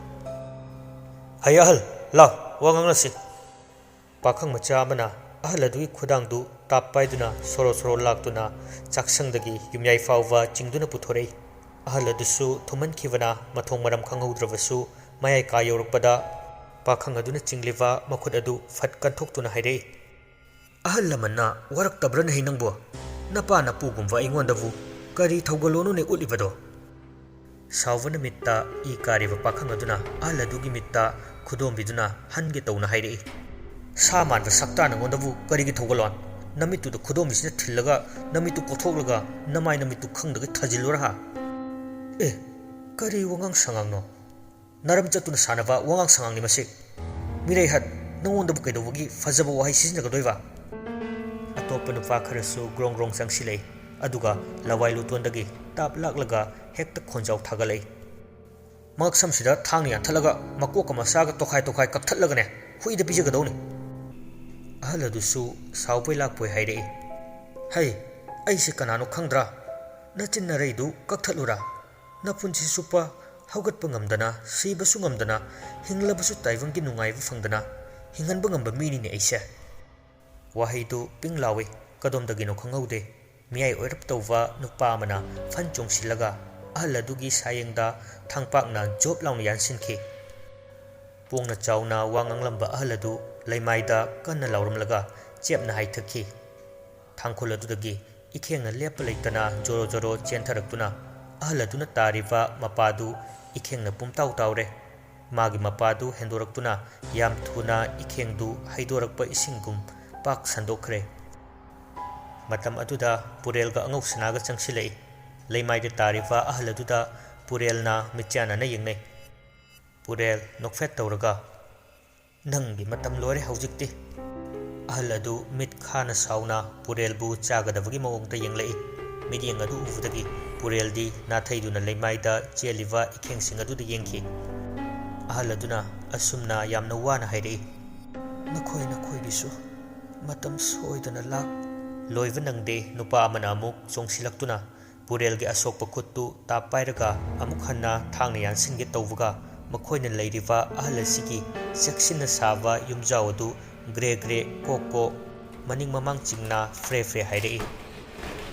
"ꯍꯩ ꯑꯍꯜ, ꯂꯥꯎ, ꯋꯥ ꯉꯥꯡꯅꯁꯤ꯫" ꯄꯥꯈꯪ ꯃꯆꯥ ꯑꯃꯅ ꯑꯍꯜ ꯑꯗꯨꯒꯤ ꯈꯨꯗꯥꯡꯗꯨ ꯇꯥꯞ ꯄꯥꯏꯗꯨꯅ ꯁꯣꯔꯣ ꯁꯣꯔꯣ ꯂꯥꯛꯇꯨꯅ ꯆꯥꯛꯁꯪꯗꯒꯤ ꯌꯨꯝꯌꯥꯏ ꯐꯥꯎꯕ ꯆꯤꯡꯗꯨꯅ ꯄꯨꯊꯣꯔꯛꯏ꯫ ꯑꯍꯜ ꯑꯗꯨꯁꯨ ꯊꯨꯝꯍꯟꯈꯤꯕꯅ ꯃꯊꯣꯡ ꯃꯔꯝ ꯈꯪꯍꯧꯗ꯭ꯔꯕꯁꯨ, ꯃꯌꯥꯏ ꯀꯥ ꯌꯧꯔꯛꯄꯗ ꯄꯥꯈꯪ ꯑꯗꯨꯅ ꯆꯤꯡꯂꯤꯕ ꯃꯈꯨꯠ ꯑꯗꯨ ꯐꯠ ꯀꯟꯊꯣꯛꯇꯨꯅ ꯍꯥꯏꯔꯛꯏ꯫ "ꯑꯍꯜ ꯂꯃꯟꯅ ꯋꯥꯔꯛꯇꯕ꯭ꯔꯅꯦ ꯍꯩ ꯅꯪꯕꯨ? ꯅꯄꯥ ꯅꯄꯨꯒꯨꯝꯕ ꯑꯩꯉꯣꯟꯗꯕꯨ ꯀꯔꯤ ꯊꯧꯒꯜꯂꯣꯟꯅꯣꯅꯦ ꯎꯠꯂꯤꯕꯗꯣ?" ꯁꯥꯎꯕꯅ ꯃꯤꯠꯇ ꯏ ꯀꯥꯔꯤꯕ ꯄꯥꯈꯪ ꯑꯗꯨꯅ ꯑꯍꯜ ꯑꯗꯨꯒꯤ ꯃꯤꯠꯇ ꯈꯨꯗꯣꯝꯕꯤꯗꯨꯅ ꯍꯟꯒꯦ ꯇꯧꯅ ꯍꯥꯏꯔꯛꯏ꯫ "ꯁꯥ ꯃꯥꯟꯕ ꯁꯛꯇꯥ ꯅꯉꯣꯟꯗꯕꯨ ꯀꯔꯤꯒꯤ ꯊꯧꯒꯜꯂꯣꯟ? ꯅꯃꯤꯠꯇꯨꯗ ꯈꯨꯗꯣꯝꯕꯤꯁꯤꯅ ꯊꯤꯜꯂꯒ ꯅꯃꯤꯠꯇꯨ ꯀꯣꯊꯣꯛꯂꯒ ꯅꯃꯥꯏ ꯅꯃꯤꯠꯇꯨ ꯈꯪꯗꯒꯩ ꯊꯥꯖꯤꯜꯂꯨꯔꯥ ꯍꯥ?" "ꯑꯦ, ꯀꯔꯤ ꯋꯥꯉꯥꯡ ꯁꯉꯥꯡꯅꯣ? ꯅꯔꯝ ꯆꯠꯇꯨꯅ ꯁꯥꯟꯅꯕ ꯋꯥꯉꯥꯡ ꯁꯉꯥꯡꯅꯤ ꯃꯁꯤ꯫ ꯃꯤꯔꯩꯍꯠ, ꯅꯉꯣꯟꯗꯕꯨ ꯀꯩꯗꯧꯕꯒꯤ ꯐꯖꯕ ꯋꯥꯍꯩ ꯁꯤꯖꯤꯟꯅꯒꯗꯣꯏꯕ?" ꯑꯇꯣꯞꯄ ꯅꯨꯄꯥ ꯈꯔꯁꯨ ꯒ꯭ꯔꯣꯡ ꯒ꯭ꯔꯣꯡ ꯆꯪꯁꯤꯜꯂꯛꯏ꯫ ꯑꯗꯨꯒ ꯂꯋꯥꯏ ꯂꯨꯇꯣꯟꯗꯒꯤ ꯇꯥꯞ ꯂꯥꯛꯂꯒ ꯍꯦꯛꯇ ꯈꯣꯟꯖꯥꯎ ꯊꯥꯒꯠꯂꯛꯏ꯫ "ꯃꯉꯛꯁꯝꯁꯤꯗ ꯊꯥꯡꯅ ꯌꯥꯟꯊꯠꯂꯒ ꯃꯀꯣꯛꯀ ꯃꯁꯥꯒ ꯇꯣꯈꯥꯏ ꯇꯣꯈꯥꯏ ꯀꯛꯊꯠꯂꯒꯅꯦ ꯍꯨꯏꯗ ꯄꯤꯖꯒꯗꯧꯅꯤ꯫" ꯑꯍꯜ ꯑꯗꯨꯁꯨ ꯁꯥꯎꯕꯣꯏ ꯂꯥꯛꯄꯣꯏ ꯍꯥꯏꯔꯛꯏ꯫ "ꯍꯩ, ꯑꯩꯁꯦ ꯀꯅꯥꯅꯣ ꯈꯪꯗ꯭ꯔꯥ? ꯅꯆꯤꯟ ꯅꯔꯩꯗꯨ ꯀꯛꯊꯠꯂꯨꯔꯥ? ꯅꯄꯨꯟꯁꯤ ꯆꯨꯞꯄ ꯍꯧꯒꯠꯄ ꯉꯝꯗꯅ, ꯁꯤꯕꯁꯨ ꯉꯝꯗꯅ, ꯍꯤꯡꯂꯕꯁꯨ ꯇꯥꯏꯕꯪꯒꯤ ꯅꯨꯡꯉꯥꯏꯕ ꯐꯪꯗꯅ ꯍꯤꯡꯍꯟꯕ ꯉꯝꯕ ꯃꯤꯅꯤꯅꯦ ꯑꯩꯁꯦ꯫" ꯋꯥꯍꯩꯗꯨ ꯄꯤꯡ ꯂꯥꯎꯏ꯫ ꯀꯗꯣꯝꯗꯒꯤꯅꯣ ꯈꯪꯍꯧꯗꯦ꯫ ꯃꯤꯌꯥꯏ ꯑꯣꯏꯔꯞ ꯇꯧꯕ ꯅꯨꯄꯥ ꯑꯃꯅ ꯐꯟ ꯆꯣꯡꯁꯤꯜꯂꯒ ꯑꯍꯜ ꯑꯗꯨꯒꯤ ꯁꯥꯌꯦꯡꯗ ꯊꯥꯡꯄꯥꯛꯅ ꯖꯣꯞ ꯂꯥꯎꯅ ꯌꯥꯟꯁꯤꯟꯈꯤ꯫ ꯄꯣꯡꯅ ꯆꯥꯎꯅ ꯋꯥ ꯉꯥꯡꯂꯝꯕ ꯑꯍꯜ ꯑꯗꯨ ꯂꯩꯃꯥꯏꯗ ꯀꯟꯅ ꯂꯥꯎꯔꯝꯂꯒ ꯆꯦꯞꯅ ꯍꯥꯏꯊꯈꯤ꯫ ꯊꯥꯡꯈꯨꯜ ꯑꯗꯨꯗꯒꯤ ꯏꯈꯦꯡꯅ ꯂꯦꯞꯄ ꯂꯩꯇꯅ ꯖꯣꯔꯣ ꯖꯣꯔꯣ ꯆꯦꯟꯊꯔꯛꯇꯨꯅ ꯑꯍꯜ ꯑꯗꯨꯅ ꯇꯥꯔꯤꯕ ꯃꯄꯥꯗꯨ ꯏꯈꯦꯡꯅ ꯄꯨꯝꯇꯥꯎ ꯇꯥꯎꯔꯦ꯫ ꯃꯥꯒꯤ ꯃꯄꯥꯗꯨ ꯍꯦꯟꯗꯣꯔꯛꯇꯨꯅ ꯌꯥꯝ ꯊꯨꯅ ꯏꯈꯦꯡꯗꯨ ꯍꯩꯗꯣꯔꯛꯄ ꯏꯁꯤꯡꯒꯨꯝ ꯄꯥꯛ ꯁꯟꯗꯣꯛꯈ꯭ꯔꯦ꯫ ꯃꯇꯝ ꯑꯗꯨꯗ ꯄꯨꯔꯦꯜꯒ ꯑꯉꯧ ꯁꯅꯥꯒ ꯆꯪꯁꯤꯜꯂꯛꯏ꯫ ꯂꯩꯃꯥꯏꯗ ꯇꯥꯔꯤꯕ ꯑꯍꯜ ꯑꯗꯨꯗ ꯄꯨꯔꯦꯜꯅ ꯃꯤꯠꯆꯥꯟꯅꯅ ꯌꯦꯡꯅꯩ꯫ ꯄꯨꯔꯦꯜ ꯅꯣꯛꯐꯦꯠ ꯇꯧꯔꯒ, "ꯅꯪꯒꯤ ꯃꯇꯝ ꯂꯣꯏꯔꯦ ꯍꯧꯖꯤꯛꯇꯤ꯫" ꯑꯍꯜ ꯑꯗꯨ ꯃꯤꯠ ꯈꯥꯅ ꯁꯥꯎꯅ ꯄꯨꯔꯦꯜꯕꯨ ꯆꯥꯒꯗꯕꯒꯤ ꯃꯑꯣꯡꯗ ꯌꯦꯡꯂꯛꯏ꯫ ꯃꯤꯠꯌꯦꯡ ꯑꯗꯨ ꯎꯕꯗꯒꯤ ꯄꯨꯔꯦꯜꯗꯤ ꯅꯥꯊꯩꯗꯨꯅ ꯂꯩꯃꯥꯏꯗ ꯆꯦꯜꯂꯤꯕ ꯏꯈꯦꯡꯁꯤꯡ ꯑꯗꯨꯗ ꯌꯦꯡꯈꯤ꯫ ꯑꯍꯜ ꯑꯗꯨꯅ ꯑꯁꯨꯝꯅ ꯌꯥꯝꯅ ꯋꯥꯅ ꯍꯥꯏꯔꯛꯏ, "ꯅꯈꯣꯏ ꯅꯈꯣꯏꯒꯤꯁꯨ ꯃꯇꯝ ꯁꯣꯏꯗꯅ ꯂꯥꯛ-" ꯂꯣꯏꯕ ꯅꯪꯗꯦ, ꯅꯨꯄꯥ ꯑꯃꯅ ꯑꯃꯨꯛ ꯆꯣꯡꯁꯤꯜꯂꯛꯇꯨꯅ ꯄꯨꯔꯦꯜꯒꯤ ꯑꯁꯣꯛꯄ ꯈꯨꯠꯇꯨ ꯇꯥꯞ ꯄꯥꯏꯔꯒ ꯑꯃꯨꯛ ꯍꯟꯅ ꯊꯥꯡꯅ ꯌꯥꯟꯁꯤꯟꯒꯦ ꯇꯧꯕꯒ, ꯃꯈꯣꯏꯅ ꯂꯩꯔꯤꯕ ꯑꯍꯜ ꯑꯁꯤꯒꯤ ꯆꯦꯛꯁꯤꯟꯅ ꯁꯥꯕ ꯌꯨꯝꯖꯥꯎ ꯑꯗꯨ ꯒ꯭ꯔꯦ ꯒ꯭ꯔꯦ ꯀꯣꯛ ꯀꯣꯛ, ꯃꯅꯤꯡ ꯃꯃꯥꯡ ꯆꯤꯡꯅ ꯐ꯭ꯔꯦ ꯐ꯭ꯔꯦ ꯍꯥꯏꯔꯛꯏ꯫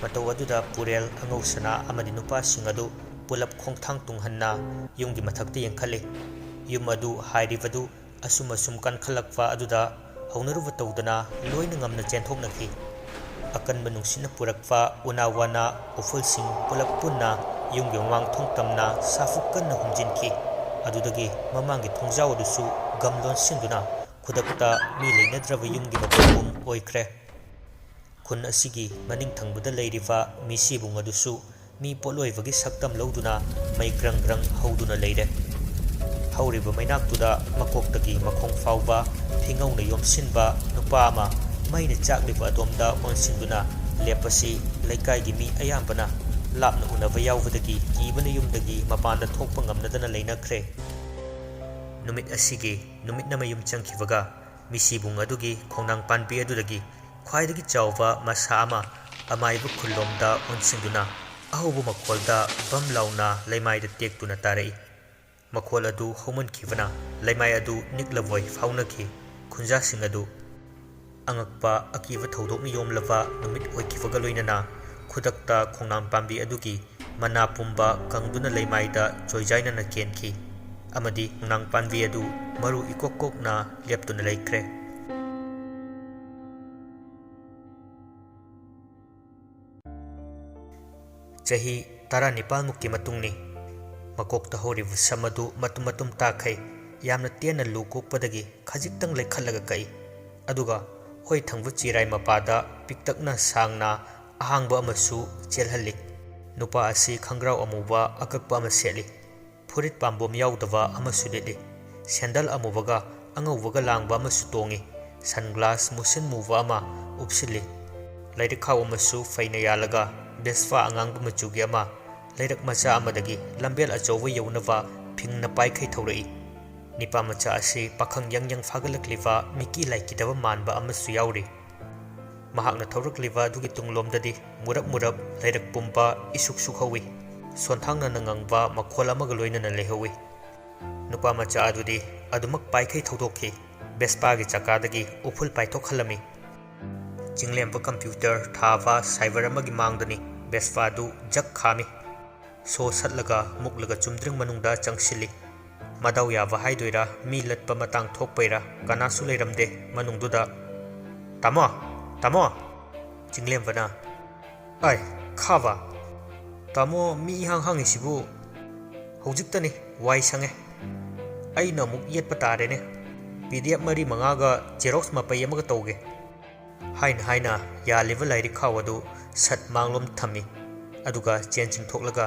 ꯃꯇꯧ ꯑꯗꯨꯗ ꯄꯨꯔꯦꯜ, ꯑꯉꯧ ꯁꯅꯥ ꯑꯃꯗꯤ ꯅꯨꯄꯥꯁꯤꯡ ꯑꯗꯨ ꯄꯨꯂꯞ ꯈꯣꯡꯊꯥꯡ ꯇꯨꯡꯍꯟꯅ ꯌꯨꯝꯒꯤ ꯃꯊꯛꯇ ꯌꯦꯡꯈꯠꯂꯤ꯫ ꯌꯨꯝ ꯑꯗꯨ ꯍꯥꯏꯔꯤꯕꯗꯨ ꯑꯁꯨꯝ ꯑꯁꯨꯝ ꯀꯟꯈꯠꯂꯛꯄ ꯑꯗꯨꯗ ꯍꯧꯅꯔꯨꯕ ꯇꯧꯗꯅ ꯂꯣꯏꯅ ꯉꯝꯅ ꯆꯦꯟꯊꯣꯛꯅꯈꯤ꯫ ꯑꯀꯟꯕ ꯅꯨꯡꯁꯤꯠꯅ ꯄꯨꯔꯛꯄ ꯎꯅꯥ ꯋꯥꯅꯥ ꯎꯐꯨꯜꯁꯤꯡ ꯄꯨꯂꯞ ꯄꯨꯟꯅ ꯌꯨꯝꯒꯤ ꯃꯃꯥꯡ ꯊꯣꯡ ꯇꯝꯅ ꯁꯥꯐꯨ ꯀꯟꯅ ꯍꯨꯝꯖꯤꯟꯈꯤ꯫ ꯑꯗꯨꯗꯒꯤ ꯃꯃꯥꯡꯒꯤ ꯊꯣꯡꯖꯥꯎ ꯑꯗꯨꯁꯨ ꯒꯝ ꯂꯣꯟꯁꯤꯟꯗꯨꯅ ꯈꯨꯗꯛꯇ ꯃꯤ ꯂꯩꯅꯗ꯭ꯔꯕ ꯌꯨꯝꯒꯤ ꯃꯇꯧꯒꯨꯝ ꯑꯣꯏꯈ꯭ꯔꯦ꯫ ꯈꯨꯟ ꯑꯁꯤꯒꯤ ꯃꯅꯤꯡ ꯊꯪꯕꯗ ꯂꯩꯔꯤꯕ ꯃꯤꯁꯤꯕꯨꯡ ꯑꯗꯨꯁꯨ ꯃꯤ ꯄꯣꯠꯂꯣꯏꯕꯒꯤ ꯁꯛꯇꯝ ꯂꯧꯗꯨꯅ ꯃꯩ ꯒ꯭ꯔꯪ ꯒ꯭ꯔꯪ ꯍꯧꯗꯨꯅ ꯂꯩꯔꯦ꯫ ꯍꯧꯔꯤꯕ ꯃꯩꯅꯥꯛꯇꯨꯗ ꯃꯀꯣꯛꯇꯒꯤ ꯃꯈꯣꯡ ꯐꯥꯎꯕ ꯐꯤꯉꯧꯅ ꯌꯣꯝꯁꯤꯟꯕ ꯅꯨꯄꯥ ꯑꯃ ꯃꯩꯅ ꯆꯥꯛꯂꯤꯕ ꯑꯗꯣꯝꯗ ꯑꯣꯟꯁꯤꯟꯗꯨꯅ ꯂꯦꯞꯄꯁꯤ ꯂꯩꯀꯥꯏꯒꯤ ꯃꯤ ꯑꯌꯥꯝꯕꯅ ꯂꯥꯞꯅ ꯎꯅꯕ ꯌꯥꯎꯕꯗꯒꯤ ꯀꯤꯕꯅ ꯌꯨꯝꯗꯒꯤ ꯃꯄꯥꯟꯗ ꯊꯣꯛꯄ ꯉꯝꯅꯗꯅ ꯂꯩꯅꯈ꯭ꯔꯦ꯫ ꯅꯨꯃꯤꯠ ꯑꯁꯤꯒꯤ ꯅꯨꯃꯤꯠꯅ ꯃꯌꯨꯝ ꯆꯪꯈꯤꯕꯒ ꯃꯤꯁꯤꯕꯨꯡ ꯑꯗꯨꯒꯤ ꯈꯣꯡꯅꯥꯡ ꯄꯥꯟꯕꯤ ꯑꯗꯨꯗꯒꯤ ꯈ꯭ꯋꯥꯏꯗꯒꯤ ꯆꯥꯎꯕ ꯃꯁꯥ ꯑꯃ ꯑꯃꯥꯏꯕ ꯈꯨꯜꯂꯣꯝꯗ ꯑꯣꯟꯁꯤꯟꯗꯨꯅ ꯑꯍꯧꯕ ꯃꯈꯣꯜꯗ ꯕꯝ ꯂꯥꯎꯅ ꯂꯩꯃꯥꯏꯗ ꯇꯦꯛꯇꯨꯅ ꯇꯥꯔꯛꯏ꯫ ꯃꯈꯣꯜ ꯑꯗꯨ ꯍꯧꯃꯟꯈꯤꯕꯅ ꯂꯩꯃꯥꯏ ꯑꯗꯨ ꯅꯤꯛꯂꯕꯣꯏ ꯐꯥꯎꯅꯈꯤ꯫ ꯈꯨꯟꯖꯥꯁꯤꯡ ꯑꯗꯨ ꯑꯉꯛꯄ ꯑꯀꯤꯕ ꯊꯧꯗꯣꯛꯅ ꯌꯣꯝꯂꯕ ꯅꯨꯃꯤꯠ ꯑꯣꯏꯈꯤꯕꯒ ꯂꯣꯏꯅꯅ ꯈꯨꯗꯛꯇ ꯈꯣꯡꯅꯥꯡ ꯄꯥꯝꯕꯤ ꯑꯗꯨꯒꯤ ꯃꯅꯥ ꯄꯨꯝꯕ ꯀꯪꯗꯨꯅ ꯂꯩꯃꯥꯏꯗ ꯆꯣꯏꯖꯥꯏꯅꯅ ꯀꯦꯟꯈꯤ ꯑꯃꯗꯤ ꯈꯣꯡꯅꯥꯡ ꯄꯥꯝꯕꯤ ꯑꯗꯨ ꯃꯔꯨ ꯏꯀꯣꯛ ꯀꯣꯛꯅ ꯂꯦꯞꯇꯨꯅ ꯂꯩꯈ꯭ꯔꯦ꯫ ꯆꯍꯤ ꯇꯔꯥꯅꯤꯄꯥꯜꯃꯨꯛꯀꯤ ꯃꯇꯨꯡꯅꯤ꯫ ꯃꯀꯣꯛꯇ ꯍꯧꯔꯤꯕ ꯁꯝ ꯑꯗꯨ ꯃꯇꯨꯝ ꯃꯇꯨꯝ ꯇꯥꯈꯩ꯫ ꯌꯥꯝꯅ ꯇꯦꯟꯅ ꯂꯨ ꯀꯣꯛꯄꯗꯒꯤ ꯈꯖꯤꯛꯇꯪ ꯂꯩꯈꯠꯂꯒ ꯀꯛꯏ꯫ ꯑꯗꯨꯒ ꯍꯣꯏ ꯊꯪꯕ ꯆꯤꯔꯥꯏ ꯃꯄꯥꯗ ꯄꯤꯛꯇꯛꯅ ꯁꯥꯡꯅ ꯑꯍꯥꯡꯕ ꯑꯃꯁꯨ ꯆꯦꯜꯍꯜꯂꯤ꯫ ꯅꯨꯄꯥ ꯑꯁꯤ ꯈꯪꯒ꯭ꯔꯥꯎ ꯑꯃꯨꯕ ꯑꯀꯛꯄ ꯑꯃ ꯁꯦꯠꯂꯤ꯫ ꯐꯨꯔꯤꯠ ꯄꯥꯝꯕꯣꯝ ꯌꯥꯎꯗꯕ ꯑꯃꯁꯨ ꯂꯤꯠꯂꯤ꯫ ꯁꯦꯟꯗꯜ ꯑꯃꯨꯕꯒ ꯑꯉꯧꯕꯒ ꯂꯥꯡꯕ ꯑꯃꯁꯨ ꯇꯣꯡꯉꯤ꯫ ꯁꯟꯒ꯭ꯂꯥꯁ ꯃꯨꯁꯤꯟ ꯃꯨꯕ ꯑꯃ ꯎꯞꯁꯤꯜꯂꯤ꯫ ꯂꯥꯏꯔꯤꯛ ꯈꯥꯎ ꯑꯃꯁꯨ ꯐꯩꯅ ꯌꯥꯜꯂꯒ ꯕꯦꯁꯄꯥ ꯑꯉꯥꯡꯕ ꯃꯆꯨꯒꯤ ꯑꯃ ꯂꯩꯔꯛ ꯃꯆꯥ ꯑꯃꯗꯒꯤ ꯂꯝꯕꯦꯜ ꯑꯆꯧꯕ ꯌꯧꯅꯕ ꯐꯤꯡꯅ ꯄꯥꯏꯈꯩ ꯊꯧꯔꯛꯏ꯫ ꯅꯤꯄꯥ ꯃꯆꯥ ꯑꯁꯤ ꯄꯥꯈꯪ ꯌꯪ ꯌꯪ ꯐꯥꯒꯠꯂꯛꯂꯤꯕ ꯃꯤꯀꯤ ꯂꯥꯏꯀꯤꯗꯕ ꯃꯥꯟꯕ ꯑꯃꯁꯨ ꯌꯥꯎꯔꯤ꯫ ꯃꯍꯥꯛꯅ ꯊꯧꯔꯛꯂꯤꯕ ꯑꯗꯨꯒꯤ ꯇꯨꯡꯂꯣꯝꯗꯗꯤ ꯃꯨꯔꯞ ꯃꯨꯔꯞ ꯂꯩꯔꯛ ꯄꯨꯝꯕ ꯏꯁꯨꯛ ꯁꯨꯛꯍꯧꯏ꯫ ꯁꯣꯟꯊꯥꯡꯅꯅ ꯉꯪꯕ ꯃꯈꯣꯜ ꯑꯃꯒ ꯂꯣꯏꯅꯅ ꯂꯩꯍꯧꯏ꯫ ꯅꯨꯄꯥ ꯃꯆꯥ ꯑꯗꯨꯗꯤ ꯑꯗꯨꯃꯛ ꯄꯥꯏꯈꯩ ꯊꯧꯗꯣꯛꯈꯤ꯫ ꯕꯦꯁꯄꯥꯒꯤ ꯆꯀꯥꯗꯒꯤ ꯎꯐꯨꯜ ꯄꯥꯏꯊꯣꯛꯍꯜꯂꯝꯃꯤ꯫ ꯆꯤꯡꯂꯦꯝꯕ ꯀꯝꯄ꯭ꯌꯨꯇꯔ ꯊꯥꯕ ꯁꯥꯏꯕꯔ ꯑꯃꯒꯤ ꯃꯥꯡꯗꯅꯤ ꯕꯦꯁꯄꯥꯗꯨ ꯖꯛ ꯈꯥꯝꯃꯤ꯫ ꯁꯣ ꯁꯠꯂꯒ ꯃꯨꯛꯂꯒ ꯆꯨꯝꯗ꯭ꯔꯤꯡ ꯃꯅꯨꯡꯗ ꯆꯪꯁꯤꯜꯂꯤ꯫ ꯃꯗꯥꯎ ꯌꯥꯕ ꯍꯥꯏꯗꯣꯏꯔꯥ, ꯃꯤ ꯂꯠꯄ ꯃꯇꯥꯡ ꯊꯣꯛꯄꯩꯔꯥ, ꯀꯅꯥꯁꯨ ꯂꯩꯔꯝꯗꯦ ꯃꯅꯨꯡꯗꯨꯗ꯫ "ꯇꯥꯃꯣ! ꯇꯥꯃꯣ!" ꯆꯤꯡꯂꯦꯝꯕꯅ꯫ "ꯑꯥꯏ, ꯈꯥꯕ! ꯇꯥꯃꯣ ꯃꯤ ꯏꯍꯥꯡ ꯍꯥꯡꯉꯤꯁꯤꯕꯨ?" "ꯍꯧꯖꯤꯛꯇꯅꯤ, ꯋꯥꯏ ꯁꯪꯉꯦ꯫ ꯑꯩꯅ ꯑꯃꯨꯛ ꯌꯦꯠꯄ ꯇꯥꯔꯦꯅꯦ꯫ ꯄꯤ ꯗꯤ ꯑꯦꯐ ꯃꯔꯤ ꯃꯉꯥꯒ ꯖꯦꯔꯣꯛꯁ ꯃꯄꯩ ꯑꯃꯒ ꯇꯧꯒꯦ꯫" ꯍꯥꯏꯅ ꯍꯥꯏꯅ ꯌꯥꯜꯂꯤꯕ ꯂꯥꯏꯔꯤꯛ ꯈꯥꯎ ꯑꯗꯨ ꯁꯠ ꯃꯥꯡꯂꯣꯝ ꯊꯝꯃꯤ꯫ ꯑꯗꯨꯒ ꯆꯦꯟ ꯆꯤꯡꯊꯣꯛꯂꯒ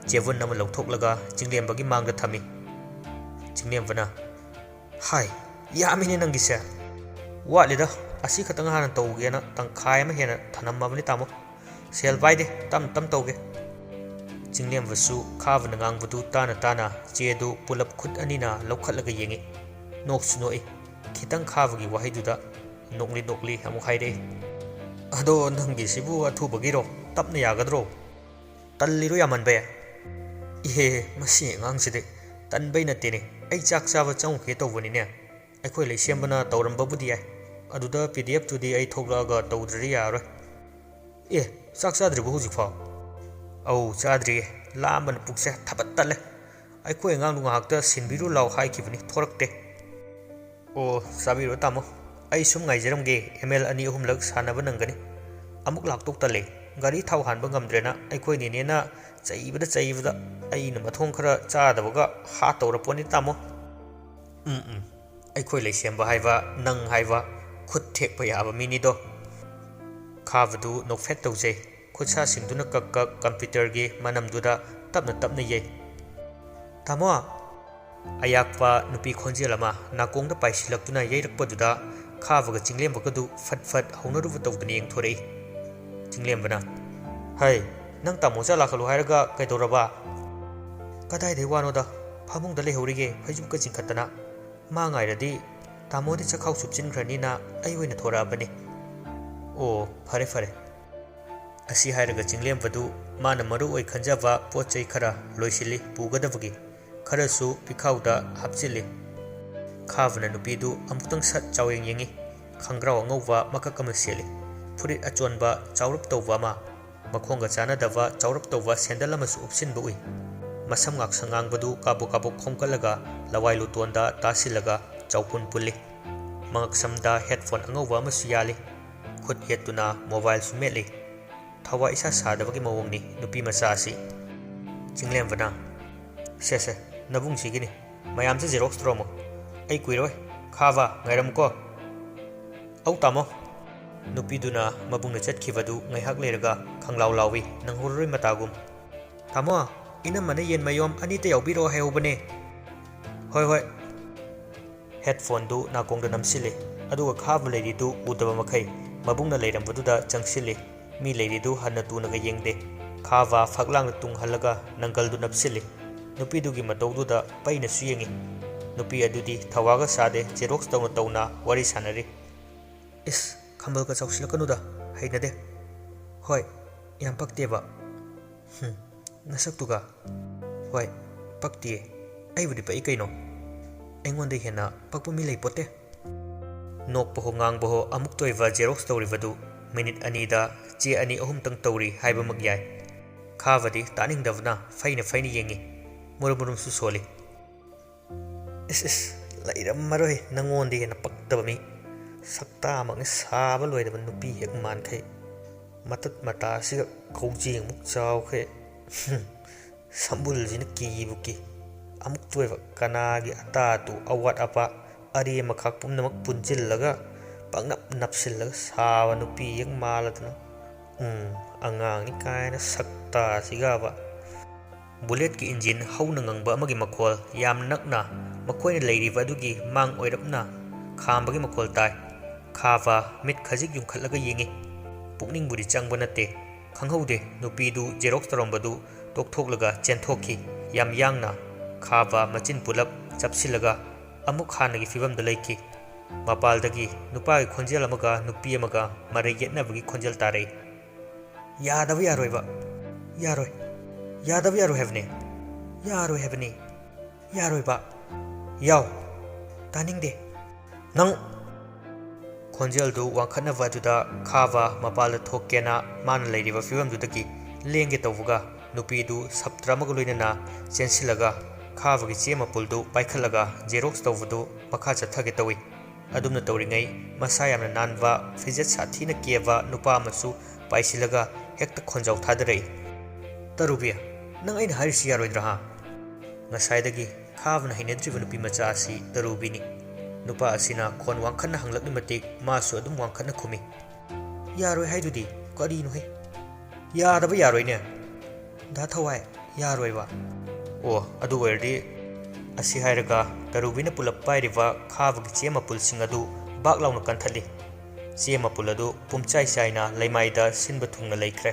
ꯆꯦꯕꯨꯟ ꯑꯃ ꯂꯧꯊꯣꯛꯂꯒ ꯆꯤꯡꯂꯦꯝꯕꯒꯤ ꯃꯥꯡꯗ ꯊꯝꯃꯤ꯫ ꯆꯤꯡꯂꯦꯝꯕꯅ, "ꯍꯥꯏ, ꯌꯥꯝꯃꯤꯅꯦ ꯅꯪꯒꯤꯁꯦ꯫ ꯋꯥꯠꯂꯤꯗ, ꯑꯁꯤ ꯈꯛꯇꯪ ꯍꯥꯟꯅ ꯇꯧꯒꯦꯅ ꯇꯪꯈꯥꯏ ꯑꯃ ꯍꯦꯟꯅ ꯊꯅꯝꯃꯕꯅꯤ ꯇꯥꯃꯣ꯫ ꯁꯦꯜ ꯄꯥꯏꯗꯦ, ꯇꯞ ꯇꯞ ꯇꯧꯒꯦ꯫" ꯆꯤꯡꯂꯦꯝꯕꯁꯨ ꯈꯥꯕꯅ ꯉꯥꯡꯕꯗꯨ ꯇꯥꯅ ꯇꯥꯅ ꯆꯦꯗꯨ ꯄꯨꯂꯞ ꯈꯨꯠ ꯑꯅꯤꯅ ꯂꯧꯈꯠꯂꯒ ꯌꯦꯡꯉꯤ꯫ ꯅꯣꯛꯁꯨ ꯅꯣꯛꯏ꯫ ꯈꯤꯇꯪ ꯈꯥꯕꯒꯤ ꯋꯥꯍꯩꯗꯨꯗ ꯅꯣꯛꯂꯤ ꯅꯣꯛꯂꯤ ꯑꯃꯨꯛ ꯍꯥꯏꯔꯛꯏ, "ꯑꯗꯣ ꯅꯪꯒꯤꯁꯤꯕꯨ ꯑꯊꯨꯕꯒꯤꯔꯣ? ꯇꯞꯅ ꯌꯥꯒꯗ꯭ꯔꯣ? ꯇꯜꯂꯤꯔꯣ ꯌꯥꯝꯃꯟꯕꯩ?" "ꯏꯍꯦ, ꯃꯁꯤ ꯑꯉꯥꯡꯁꯤꯗꯤ꯫ ꯇꯟꯕꯩ ꯅꯠꯇꯦꯅꯦ, ꯑꯩ ꯆꯥꯛ ꯆꯥꯕ ꯆꯪꯉꯨꯒꯦ ꯇꯧꯕꯅꯤꯅꯦ꯫ ꯑꯩꯈꯣꯏ ꯂꯩꯁꯦꯝꯕꯅ ꯇꯧꯔꯝꯕꯕꯨꯗꯤ ꯌꯥꯏ, ꯑꯗꯨꯗ ꯄꯤ ꯗꯤ ꯑꯦꯐꯇꯨꯗꯤ ꯑꯩ ꯊꯣꯛꯂꯛꯑꯒ ꯇꯧꯗ꯭ꯔꯗꯤ ꯌꯥꯔꯔꯣꯏ꯫" "ꯑꯦ, ꯆꯥꯛ ꯆꯥꯗ꯭ꯔꯤꯕꯣ ꯍꯧꯖꯤꯛꯐꯥꯎ?" "ꯑꯧ, ꯆꯥꯗ꯭ꯔꯤꯌꯦ꯫ ꯂꯥꯝꯕꯅ ꯄꯨꯛꯁꯦ ꯊꯕꯠ ꯇꯠꯂꯦ꯫ ꯑꯩꯈꯣꯏ ꯑꯉꯥꯡꯗꯨ ꯉꯥꯏꯍꯥꯛꯇ ꯁꯤꯟꯕꯤꯔꯨ ꯂꯥꯎ ꯍꯥꯏꯈꯤꯕꯅꯤ, ꯊꯣꯔꯛꯇꯦ꯫" "ꯑꯣ, ꯆꯥꯕꯤꯔꯣ ꯇꯥꯃꯣ꯫ ꯑꯩ ꯁꯨꯝ ꯉꯥꯏꯖꯔꯝꯒꯦ, ꯑꯦꯝ ꯑꯦꯜ ꯑꯅꯤ ꯑꯍꯨꯝꯂꯛ ꯁꯥꯟꯅꯕ ꯅꯪꯒꯅꯤ꯫ ꯑꯃꯨꯛ ꯂꯥꯛꯇꯧ ꯇꯜꯂꯦ꯫ ꯒꯥꯔꯤ ꯊꯥꯎ ꯍꯥꯟꯕ ꯉꯝꯗ꯭ꯔꯦꯅ ꯑꯩꯈꯣꯏ ꯅꯦꯅꯦꯅ ꯆꯩꯕꯗ ꯆꯩꯕꯗ ꯑꯩꯅ ꯃꯊꯣꯡ ꯈꯔ ꯆꯥꯗꯕꯒ ꯍꯥꯠꯇꯧꯔ ꯄꯣꯠꯅꯤ ꯇꯥꯃꯣ꯫ ꯎꯝ ꯎꯝ, ꯑꯩꯈꯣꯏ ꯂꯩꯁꯦꯝꯕ ꯍꯥꯏꯕ ꯅꯪ ꯍꯥꯏꯕ ꯈꯨꯠ ꯊꯦꯛꯄ ꯌꯥꯕ ꯃꯤꯅꯤꯗꯣ꯫ ꯈꯥꯕꯗꯨ ꯅꯣꯛꯐꯦꯠ ꯇꯧꯖꯩ꯫ ꯈꯨꯠꯁꯥꯁꯤꯡꯗꯨꯅ ꯀꯛ ꯀꯛ ꯀꯝꯄ꯭ꯌꯨꯇꯔꯒꯤ ꯃꯅꯝꯗꯨꯗ ꯇꯞꯅ ꯇꯞꯅ ꯌꯩ꯫ "ꯇꯥꯃꯣ!" ꯑꯌꯥꯛꯄ ꯅꯨꯄꯤ ꯈꯣꯟꯖꯦꯜ ꯑꯃ ꯅꯥꯀꯣꯡꯗ ꯄꯥꯏꯁꯤꯜꯂꯛꯇꯨꯅ ꯌꯩꯔꯛꯄꯗꯨꯗ ꯈꯥꯕꯒ ꯆꯤꯡꯂꯦꯝꯕꯒꯗꯨ ꯐꯠ ꯐꯠ ꯍꯧꯅꯔꯨꯕ ꯇꯧꯗꯅ ꯌꯦꯡꯊꯣꯔꯛꯏ꯫ ꯆꯤꯡꯂꯦꯝꯕꯅ, "ꯍꯩ, ꯅꯪ ꯇꯥꯃꯣ ꯆꯥ ꯂꯥꯛꯍꯜꯂꯨ ꯍꯥꯏꯔꯒ ꯀꯩꯗꯧꯔꯕ?" "ꯀꯗꯥꯏꯗꯩ ꯋꯥꯅꯣꯗ, ꯐꯃꯨꯡꯗ ꯂꯩꯍꯧꯔꯤꯌꯦ ꯐꯩꯖꯨꯞꯀ ꯆꯤꯡꯈꯠꯇꯅ꯫ ꯃꯥ ꯉꯥꯏꯔꯗꯤ ꯇꯥꯃꯣꯗꯤ ꯆꯈꯥꯎ ꯆꯨꯞꯁꯤꯟꯈ꯭ꯔꯅꯤꯅ ꯑꯩ ꯑꯣꯏꯅ ꯊꯣꯔꯛꯑꯕꯅꯤ꯫" "ꯑꯣ, ꯐꯔꯦ ꯐꯔꯦ꯫" ꯑꯁꯤ ꯍꯥꯏꯔꯒ ꯆꯤꯡꯂꯦꯝꯕꯗꯨ ꯃꯥꯅ ꯃꯔꯨ ꯑꯣꯏ ꯈꯟꯖꯕ ꯄꯣꯠ ꯆꯩ ꯈꯔ ꯂꯣꯏꯁꯤꯜꯂꯤ ꯄꯨꯒꯗꯕꯒꯤ꯫ ꯈꯔꯁꯨ ꯄꯤꯈꯥꯎꯗ ꯍꯥꯞꯆꯤꯜꯂꯤ꯫ ꯈꯥꯕꯅ ꯅꯨꯄꯤꯗꯨ ꯑꯃꯨꯛꯇꯪ ꯁꯠ ꯆꯥꯎꯌꯦꯡ ꯌꯦꯡꯉꯤ꯫ ꯈꯪꯒ꯭ꯔꯥꯎ ꯑꯉꯧꯕ ꯃꯀꯛ ꯑꯃ ꯁꯦꯠꯂꯤ꯫ ꯐꯨꯔꯤꯠ ꯑꯆꯣꯟꯕ ꯆꯥꯎꯔꯞ ꯇꯧꯕ ꯑꯃ, ꯃꯈꯣꯡꯒ ꯆꯥꯟꯅꯗꯕ ꯆꯥꯎꯔꯞ ꯇꯧꯕ ꯁꯦꯟꯗꯜ ꯑꯃꯁꯨ ꯎꯞꯁꯤꯟꯕ ꯎꯏ꯫ ꯃꯁꯝ ꯉꯥꯛꯁꯪ ꯉꯥꯡꯕꯗꯨ ꯀꯥꯕꯛ ꯀꯥꯕꯛ ꯈꯣꯝꯀꯠꯂꯒ ꯂꯋꯥꯏ ꯂꯨꯇꯣꯟꯗ ꯇꯥꯁꯤꯜꯂꯒ ꯆꯥꯎꯄꯨꯟ ꯄꯨꯜꯂꯤ꯫ ꯃꯉꯛꯁꯝꯗ ꯍꯦꯠꯐꯣꯟ ꯑꯉꯧꯕ ꯑꯃꯁꯨ ꯌꯥꯜꯂꯤ꯫ ꯈꯨꯠ ꯌꯦꯠꯇꯨꯅ ꯃꯣꯕꯥꯏꯜꯁꯨ ꯃꯦꯠꯂꯤ꯫ ꯊꯋꯥꯏ ꯏꯁꯥ ꯁꯥꯗꯕꯒꯤ ꯃꯑꯣꯡꯅꯤ ꯅꯨꯄꯤ ꯃꯆꯥ ꯑꯁꯤ꯫ ꯆꯤꯡꯂꯦꯝꯕꯅ, "ꯁꯦ ꯁꯦ, ꯅꯕꯨꯡꯁꯤꯒꯤꯅꯤ꯫ ꯃꯌꯥꯝꯁꯦ ꯖꯦꯔꯣꯛꯁ ꯇꯧꯔꯝꯃꯣ꯫ ꯑꯩ ꯀꯨꯏꯔꯣꯏ꯫ ꯈꯥꯕ, ꯉꯥꯏꯔꯝꯃꯨꯀꯣ꯫" "ꯑꯧ ꯇꯥꯃꯣ꯫" ꯅꯨꯄꯤꯗꯨꯅ ꯃꯕꯨꯡꯅ ꯆꯠꯈꯤꯕꯗꯨ ꯉꯥꯏꯍꯥꯛ ꯂꯩꯔꯒ ꯈꯪꯂꯥꯎ ꯂꯥꯎꯏ, ꯅꯪꯍꯧꯔꯔꯣꯏ ꯃꯇꯥꯒꯨꯝ꯫ "ꯇꯥꯃꯣ, ꯏꯅꯝꯃꯅ ꯌꯦꯟ ꯃꯌꯣꯝ ꯑꯅꯤꯇ ꯌꯥꯎꯕꯤꯔꯛꯑꯣ ꯍꯥꯏꯍꯧꯕꯅꯦ꯫" "ꯍꯣꯏ ꯍꯣꯏ꯫" ꯍꯦꯠꯐꯣꯟꯗꯨ ꯅꯥꯀꯣꯡꯗ ꯅꯝꯁꯤꯜꯂꯤ, ꯑꯗꯨꯒ ꯈꯥꯕ ꯂꯩꯔꯤꯗꯨ ꯎꯗꯕ ꯃꯈꯩ ꯃꯕꯨꯡꯅ ꯂꯩꯔꯝꯕꯗꯨꯗ ꯆꯪꯁꯤꯜꯂꯤ꯫ ꯃꯤ ꯂꯩꯔꯤꯗꯨ ꯍꯟꯅ ꯇꯨꯅꯒ ꯌꯦꯡꯗꯦ꯫ ꯈꯥꯕ ꯐꯛꯂꯥꯡꯗ ꯇꯨꯡ ꯍꯜꯂꯒ ꯅꯪꯒꯜꯗꯨ ꯅꯞꯁꯤꯜꯂꯤ꯫ ꯅꯨꯄꯤꯗꯨꯒꯤ ꯃꯇꯧꯗꯨꯗ ꯄꯩꯅꯁꯨ ꯌꯦꯡꯉꯤ꯫ ꯅꯨꯄꯤ ꯑꯗꯨꯗꯤ ꯊꯧꯋꯥꯒ ꯁꯥꯗꯦ, ꯖꯦꯔꯣꯛꯁ ꯇꯧꯅ ꯇꯧꯅ ꯋꯥꯔꯤ ꯁꯥꯟꯅꯔꯤ꯫ "ꯏꯁ, ꯈꯝꯕꯜꯒ ꯆꯥꯎꯁꯤꯜꯂꯛꯀꯅꯨꯗ, ꯍꯩꯅꯗꯦ꯫ ꯍꯣꯏ, ꯌꯥꯝ ꯄꯛꯇꯦꯕ꯫ ꯍꯨꯝ, ꯅꯁꯛꯇꯨꯒ꯫ ꯍꯣꯏ, ꯄꯛꯇꯤꯌꯦ꯫ ꯑꯩꯕꯨꯗꯤ ꯄꯛꯏ ꯀꯩꯅꯣ꯫ ꯑꯩꯉꯣꯟꯗ ꯍꯦꯟꯅ ꯄꯛꯄ ꯃꯤ ꯂꯩꯄꯣꯠꯇꯦ꯫" ꯅꯣꯛꯄꯍꯣ ꯉꯥꯡꯕꯍꯣ ꯑꯃꯨꯛꯇ ꯑꯣꯏꯕ ꯖꯦꯔꯣꯛꯁ ꯇꯧꯔꯤꯕꯗꯨ ꯃꯤꯅꯤꯠ ꯑꯅꯤꯗ ꯆꯦ ꯑꯅꯤ ꯑꯍꯨꯝꯇꯪ ꯇꯧꯔꯤ ꯍꯥꯏꯕꯃꯛ ꯌꯥꯏ꯫ ꯈꯥꯕꯗꯤ ꯇꯥꯅꯤꯡꯗꯕꯅ ꯐꯩꯅ ꯐꯩꯅ ꯌꯦꯡꯉꯤ꯫ ꯃꯨꯔꯨꯝ ꯃꯨꯔꯨꯝꯁꯨ ꯁꯣꯜꯂꯤ꯫ "ꯏꯁ ꯏꯁ, ꯂꯩꯔꯝꯃꯔꯣꯏ ꯅꯪꯉꯣꯟꯗꯒꯤ ꯍꯦꯟꯅ ꯄꯛꯇꯕ ꯃꯤ꯫ ꯁꯛꯇꯥꯃꯛꯅꯤ ꯁꯥꯕ ꯂꯣꯏꯗꯕ ꯅꯨꯄꯤ ꯍꯦꯛ ꯃꯥꯟꯈꯩ꯫" ꯃꯇꯠ ꯃꯇꯥꯁꯤꯒ ꯀꯧꯖꯦꯡꯃꯨꯛ ꯆꯥꯎꯈ꯭ꯔꯦ꯫ ꯁꯝꯕꯨꯜꯁꯤꯅ ꯀꯤꯕꯨ ꯀꯤ꯫ ꯑꯃꯨꯛꯇ ꯑꯣꯏꯕ ꯀꯅꯥꯒꯤ ꯑꯇꯥ ꯑꯇꯨ, ꯑꯋꯥꯠ ꯑꯄꯥ, ꯑꯔꯦꯝ ꯑꯈꯥꯛ ꯄꯨꯝꯅꯃꯛ ꯄꯨꯟꯁꯤꯜꯂꯒ ꯄꯪꯅꯞ ꯅꯞꯁꯤꯜꯂꯒ ꯁꯥꯕ ꯅꯨꯄꯤ ꯍꯦꯛ ꯃꯥꯜꯂꯗꯅ꯫ ꯎꯝ, ꯑꯉꯥꯡꯅꯤ ꯀꯥꯏꯅ ꯁꯛꯇꯥꯁꯤꯒꯕ꯫ ꯕꯨꯂꯦꯠꯀꯤ ꯏꯟꯖꯤꯟ ꯍꯧꯅ ꯉꯪꯕ ꯑꯃꯒꯤ ꯃꯈꯣꯜ ꯌꯥꯝ ꯅꯛꯅ ꯃꯈꯣꯏꯅ ꯂꯩꯔꯤꯕ ꯑꯗꯨꯒꯤ ꯃꯥꯡ ꯑꯣꯏꯔꯞꯅ ꯈꯥꯝꯕꯒꯤ ꯃꯈꯣꯜ ꯇꯥꯏ꯫ ꯈꯥꯕ ꯃꯤꯠ ꯈꯖꯤꯛ ꯌꯨꯡꯈꯠꯂꯒ ꯌꯦꯡꯉꯤ꯫ ꯄꯨꯛꯅꯤꯡꯕꯨꯗꯤ ꯆꯪꯕ ꯅꯠꯇꯦ꯫ ꯈꯪꯍꯧꯗꯦ, ꯅꯨꯄꯤꯗꯨ ꯖꯦꯔꯣꯛꯁ ꯇꯧꯔꯝꯕꯗꯨ ꯇꯣꯛꯊꯣꯛꯂꯒ ꯆꯦꯟꯊꯣꯛꯈꯤ꯫ ꯌꯥꯝ ꯌꯥꯡꯅ ꯈꯥꯕ ꯃꯆꯤꯟ ꯄꯨꯂꯞ ꯆꯞꯁꯤꯜꯂꯒ ꯑꯃꯨꯛ ꯍꯥꯟꯅꯒꯤ ꯐꯤꯕꯝꯗ ꯂꯩꯈꯤ꯫ ꯃꯄꯥꯜꯗꯒꯤ ꯅꯨꯄꯥꯒꯤ ꯈꯣꯟꯖꯦꯜ ꯑꯃꯒ ꯅꯨꯄꯤ ꯑꯃꯒ ꯃꯔꯩ ꯌꯦꯠꯅꯕꯒꯤ ꯈꯣꯟꯖꯦꯜ ꯇꯥꯔꯛꯏ꯫ "ꯌꯥꯗꯕ ꯌꯥꯔꯣꯏꯕ꯫ ꯌꯥꯔꯣꯏ꯫ ꯌꯥꯗꯕ ꯌꯥꯔꯣꯏ ꯍꯥꯏꯕꯅꯦ꯫ ꯌꯥꯔꯣꯏ ꯍꯥꯏꯕꯅꯦ꯫ ꯌꯥꯔꯣꯏꯕ꯫ ꯌꯥꯎ꯫ ꯇꯥꯅꯤꯡꯗꯦ꯫ ꯅꯪ!" ꯈꯣꯟꯖꯦꯜꯗꯨ ꯋꯥꯡꯈꯠꯅꯕ ꯑꯗꯨꯗ ꯈꯥꯕ ꯃꯄꯥꯜꯗ ꯊꯣꯛꯀꯦꯅ ꯃꯥꯅ ꯂꯩꯔꯤꯕ ꯐꯤꯕꯝꯗꯨꯗꯒꯤ ꯂꯦꯡꯒꯦ ꯇꯧꯕꯒ, ꯅꯨꯄꯤꯗꯨ ꯁꯞꯇ꯭ꯔ ꯑꯃꯒ ꯂꯣꯏꯅꯅ ꯆꯦꯟꯁꯤꯜꯂꯒ ꯈꯥꯕꯒꯤ ꯆꯦ ꯃꯄꯨꯜꯗꯨ ꯄꯥꯏꯈꯠꯂꯒ ꯖꯦꯔꯣꯛꯁ ꯇꯧꯕꯗꯨ ꯃꯈꯥ ꯆꯠꯊꯒꯦ ꯇꯧꯏ꯫ ꯑꯗꯨꯝꯅ ꯇꯧꯔꯤꯉꯩ, ꯃꯁꯥ ꯌꯥꯝꯅ ꯅꯥꯟꯕ, ꯐꯤꯖꯦꯠ ꯁꯥꯊꯤꯅ ꯀꯦꯕ ꯅꯨꯄꯥ ꯑꯃꯁꯨ ꯄꯥꯏꯁꯤꯜꯂꯒ ꯍꯦꯛꯇ ꯈꯣꯟꯖꯥꯎ ꯊꯥꯗꯔꯛꯏ꯫ "ꯇꯔꯨꯕꯤ, ꯅꯪ ꯑꯩꯅ ꯍꯥꯏꯔꯤꯁꯤ ꯌꯥꯔꯣꯏꯗ꯭ꯔꯥ, ꯍꯥ?" ꯉꯁꯥꯏꯗꯒꯤ ꯈꯥꯕꯅ ꯍꯩꯅꯗ꯭ꯔꯤꯕ ꯅꯨꯄꯤ ꯃꯆꯥ ꯑꯁꯤ ꯇꯔꯨꯕꯤꯅꯤ꯫ ꯅꯨꯄꯥ ꯑꯁꯤꯅ ꯈꯣꯟ ꯋꯥꯡꯈꯠꯅ ꯍꯪꯂꯛꯂꯤ ꯃꯇꯤꯛ ꯃꯥꯁꯨ ꯑꯗꯨꯝ ꯋꯥꯡꯈꯠꯅ ꯈꯨꯝꯃꯤ꯫ "ꯌꯥꯔꯣꯏ ꯍꯥꯏꯗꯨꯗꯤ ꯀꯔꯤꯅꯣꯍꯦ?" "ꯌꯥꯗꯕ ꯌꯥꯔꯣꯏꯅꯦ, ꯗꯥ ꯊꯋꯥꯏ, ꯌꯥꯔꯣꯏꯕ꯫" "ꯑꯣ, ꯑꯗꯨ ꯑꯣꯏꯔꯗꯤ," ꯑꯁꯤ ꯍꯥꯏꯔꯒ ꯇꯔꯨꯕꯤꯅ ꯄꯨꯂꯞ ꯄꯥꯏꯔꯤꯕ ꯈꯥꯕꯒꯤ ꯆꯦ ꯃꯄꯨꯜꯁꯤꯡ ꯑꯗꯨ ꯕꯥꯛ ꯂꯥꯎꯅ ꯀꯟꯊꯠꯂꯤ꯫ ꯆꯦ ꯃꯄꯨꯜ ꯑꯗꯨ ꯄꯨꯝꯆꯥꯏ ꯆꯥꯏꯅ ꯂꯩꯃꯥꯏꯗ ꯁꯤꯟꯕ ꯊꯨꯡꯅ ꯂꯩꯈ꯭ꯔꯦ꯫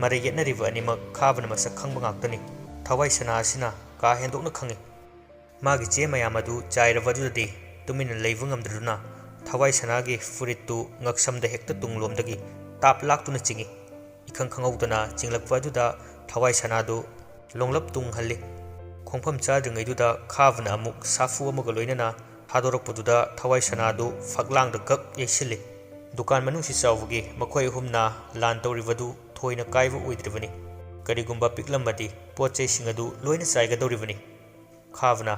ꯃꯔꯩ ꯌꯦꯠꯅꯔꯤꯕ ꯑꯅꯤꯃꯛ ꯈꯥꯕꯅ ꯃꯁꯛ ꯈꯪꯕ ꯉꯥꯛꯇꯅꯤ꯫ ꯊꯋꯥꯏ ꯁꯅꯥ ꯑꯁꯤꯅ ꯀꯥ ꯍꯦꯟꯗꯣꯛꯅ ꯈꯪꯏ꯫ ꯃꯥꯒꯤ ꯆꯦ ꯃꯌꯥꯝ ꯑꯗꯨ ꯆꯥꯏꯔꯕ ꯑꯗꯨꯗꯗꯤ ꯇꯨꯃꯤꯟꯅ ꯂꯩꯕ ꯉꯝꯗꯗꯨꯅ ꯊꯋꯥꯏ ꯁꯅꯥꯒꯤ ꯐꯨꯔꯤꯠꯇꯨ ꯉꯛꯁꯝꯗ ꯍꯦꯛꯇ ꯇꯨꯡꯂꯣꯝꯗꯒꯤ ꯇꯥꯞ ꯂꯥꯛꯇꯨꯅ ꯆꯤꯡꯏ꯫ ꯏꯈꯪ ꯈꯪꯍꯧꯗꯅ ꯆꯤꯡꯂꯛꯄ ꯑꯗꯨꯗ ꯊꯋꯥꯏ ꯁꯅꯥꯗꯨ ꯂꯣꯡꯂꯞ ꯇꯨꯡꯍꯜꯂꯤ꯫ ꯈꯣꯡꯐꯝ ꯆꯥꯗ꯭ꯔꯤꯉꯩꯗꯨꯗ ꯈꯥꯕꯅ ꯑꯃꯨꯛ ꯁꯥꯐꯨ ꯑꯃꯒ ꯂꯣꯏꯅꯅ ꯊꯥꯗꯣꯔꯛꯄꯗꯨꯗ ꯊꯋꯥꯏ ꯁꯅꯥꯗꯨ ꯐꯛꯂꯥꯡꯗ ꯒꯛ ꯌꯩꯁꯤꯜꯂꯤ꯫ ꯗꯨꯀꯥꯟ ꯃꯅꯨꯡꯁꯤ ꯆꯥꯎꯕꯒꯤ ꯃꯈꯣꯏ ꯑꯍꯨꯝꯅ ꯂꯥꯟ ꯇꯧꯔꯤꯕꯗꯨ ꯊꯣꯏꯅ ꯀꯥꯏꯕ ꯑꯣꯏꯗ꯭ꯔꯤꯕꯅꯤ꯫ ꯀꯔꯤꯒꯨꯝꯕ ꯄꯤꯛꯂꯝꯃꯗꯤ ꯄꯣꯠ ꯆꯩꯁꯤꯡ ꯑꯗꯨ ꯂꯣꯏꯅ ꯆꯥꯏꯒꯗꯧꯔꯤꯕꯅꯤ꯫ ꯈꯥꯕꯅ,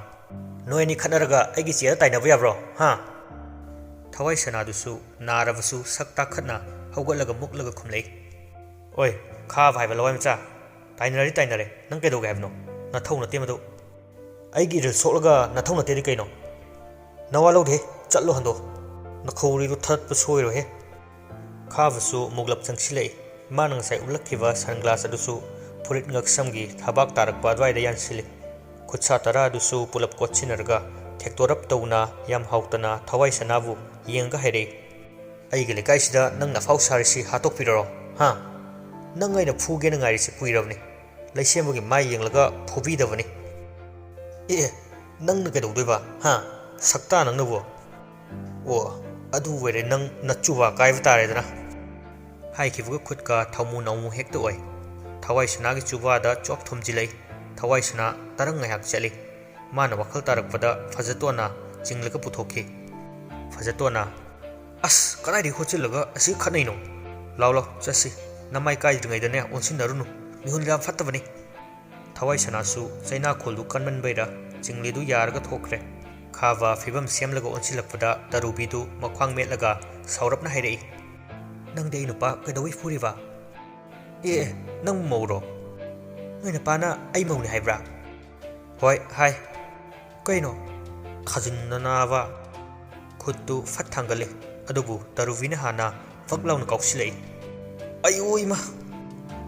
"ꯅꯣꯏ ꯑꯅꯤ ꯈꯠꯅꯔꯒ ꯑꯩꯒꯤ ꯆꯦꯗ ꯇꯥꯏꯅꯕ ꯌꯥꯕ꯭ꯔꯣ, ꯍꯥ?" ꯊꯋꯥꯏ ꯁꯅꯥꯗꯨꯁꯨ ꯅꯥꯔꯕꯁꯨ ꯁꯛ ꯇꯥꯈꯠꯅ ꯍꯧꯒꯠꯂꯒ ꯃꯨꯛꯂꯒ ꯈꯨꯝꯂꯛꯏ꯫ "ꯑꯣꯏ, ꯈꯥꯕ ꯍꯥꯏꯕ ꯂꯋꯥꯏ ꯃꯆꯥ, ꯇꯥꯏꯅꯔꯗꯤ ꯇꯥꯏꯅꯔꯦ, ꯅꯪ ꯀꯩꯗꯧꯒꯦ ꯍꯥꯏꯕꯅꯣ? ꯅꯊꯧ ꯅꯠꯇꯦ ꯃꯗꯨ꯫ ꯑꯩꯒꯤ ꯏꯔꯤꯜ ꯁꯣꯛꯂꯒ ꯅꯊꯧ ꯅꯠꯇꯦꯗꯤ ꯀꯩꯅꯣ? ꯅꯋꯥ ꯂꯧꯗꯦ, ꯆꯠꯂꯣ ꯍꯟꯗꯣ꯫ ꯅꯈꯧꯔꯤꯗꯨ ꯊꯠꯄ ꯁꯣꯏꯔꯣꯏꯍꯦ꯫" ꯈꯥꯕꯁꯨ ꯃꯨꯛꯂꯞ ꯆꯪꯁꯤꯜꯂꯛꯏ꯫ ꯃꯥꯅ ꯉꯁꯥꯏ ꯎꯠꯂꯛꯈꯤꯕ ꯁꯟ ꯒ꯭ꯂꯥꯁ ꯑꯗꯨꯁꯨ ꯐꯨꯔꯤꯠ ꯉꯛꯁꯝꯒꯤ ꯊꯕꯥꯛ ꯇꯥꯔꯛꯄ ꯑꯗꯨꯋꯥꯏꯗ ꯌꯥꯟꯁꯤꯜꯂꯤ꯫ ꯈꯨꯠꯁꯥ ꯇꯔꯥ ꯑꯗꯨꯁꯨ ꯄꯨꯂꯞ ꯀꯣꯠꯁꯤꯟꯅꯔꯒ ꯊꯦꯛꯇꯣꯔꯞ ꯇꯧꯅ ꯌꯥꯝ ꯍꯥꯎꯇꯅ ꯊꯋꯥꯏ ꯁꯅꯥꯕꯨ ꯌꯦꯡꯒ ꯍꯥꯏꯔꯛꯏ꯫ "ꯑꯩꯒꯤ ꯂꯩꯀꯥꯏꯁꯤꯗ ꯅꯪꯅ ꯑꯐꯥꯎ ꯁꯥꯔꯤꯁꯤ ꯍꯥꯠꯇꯣꯛꯄꯤꯔꯔꯣ, ꯍꯥ? ꯅꯪ ꯑꯩꯅ ꯐꯨꯒꯦꯅ ꯉꯥꯏꯔꯤꯁꯤ ꯀꯨꯏꯔꯕꯅꯤ꯫ ꯂꯩꯁꯦꯝꯕꯒꯤ ꯃꯥꯏ ꯌꯦꯡꯂꯒ ꯐꯨꯕꯤꯗꯕꯅꯤ꯫" "ꯑꯦ, ꯅꯪꯅ ꯀꯩꯗꯧꯗꯣꯏꯕ, ꯍꯥ? ꯁꯛꯇꯥ ꯅꯪꯅꯕꯨ꯫ ꯑꯣ, ꯑꯗꯨ ꯑꯣꯏꯔꯦ, ꯅꯪ ꯅꯆꯨꯕꯥ ꯀꯥꯏꯕ ꯇꯥꯔꯦꯗꯅ꯫" ꯍꯥꯏꯈꯤꯕꯒ ꯈꯨꯠꯀ ꯊꯥꯎꯃꯨ ꯅꯥꯎꯃꯨ ꯍꯦꯛꯇ ꯑꯣꯏ꯫ ꯊꯋꯥꯏ ꯁꯅꯥꯒꯤ ꯆꯨꯕꯥꯗ ꯆꯣꯞ ꯊꯣꯝꯖꯤꯜꯂꯛꯏ꯫ ꯊꯋꯥꯏ ꯁꯅꯥ ꯇꯔꯪ ꯉꯥꯏꯍꯥꯛ ꯆꯠꯂꯤ꯫ ꯃꯥꯅ ꯋꯥꯈꯜ ꯇꯥꯔꯛꯄꯗ ꯐꯖꯇꯣꯟꯅ ꯆꯤꯡꯂꯒ ꯄꯨꯊꯣꯛꯈꯤ꯫ ꯐꯖꯇꯣꯟꯅ, "ꯑꯁ, ꯀꯗꯥꯏꯗꯒꯤ ꯍꯣꯠꯆꯤꯜꯂꯒ ꯑꯁꯤ ꯈꯠꯅꯩꯅꯣ? ꯂꯥꯎ ꯂꯥꯎ, ꯆꯠꯁꯤ꯫ ꯅꯃꯥꯏ ꯀꯥꯏꯗ꯭ꯔꯤꯉꯩꯗꯅꯦ ꯑꯣꯟꯁꯤꯟꯅꯔꯨꯅꯨ꯫ ꯃꯤꯍꯨꯟ ꯌꯥꯝ ꯐꯠꯇꯕꯅꯤ꯫" ꯊꯋꯥꯏ ꯁꯅꯥꯁꯨ ꯆꯩꯅꯥꯈꯣꯜꯗꯨ ꯀꯟꯃꯟꯕꯩꯔꯥ ꯆꯤꯡꯂꯤꯗꯨ ꯌꯥꯔꯒ ꯊꯣꯛꯈ꯭ꯔꯦ꯫ ꯈꯥꯕ ꯐꯤꯕꯝ ꯁꯦꯝꯂꯒ ꯑꯣꯟꯁꯤꯜꯂꯛꯄꯗ ꯇꯔꯨꯕꯤꯗꯨ ꯃꯈ꯭ꯋꯥꯡ ꯃꯦꯠꯂꯒ ꯁꯥꯎꯔꯞꯅ ꯍꯥꯏꯔꯛꯏ, "ꯅꯪꯗꯤ ꯑꯩ ꯅꯨꯄꯥ ꯀꯩꯗꯧꯕꯩ ꯐꯨꯔꯤꯕ?" "ꯑꯦ, ꯑꯦ, ꯅꯪ ꯃꯧꯔꯣ? ꯅꯣꯏ ꯅꯄꯥꯅ ꯑꯩ ꯃꯧꯅꯤ ꯍꯥꯏꯕ꯭ꯔꯥ?" "ꯍꯣꯏ ꯍꯥꯏ꯫" "ꯀꯩꯅꯣ? ꯊꯥꯖꯤꯟꯗꯅꯕ!" ꯈꯨꯠꯇꯨ ꯐꯠ ꯊꯥꯡꯒꯠꯂꯦ, ꯑꯗꯨꯕꯨ ꯇꯔꯨꯕꯤꯅ ꯍꯥꯟꯅ ꯐꯛ ꯂꯥꯎꯅ ꯀꯥꯎꯁꯤꯜꯂꯛꯏ꯫ "ꯑꯌꯣ ꯏꯃꯥ!"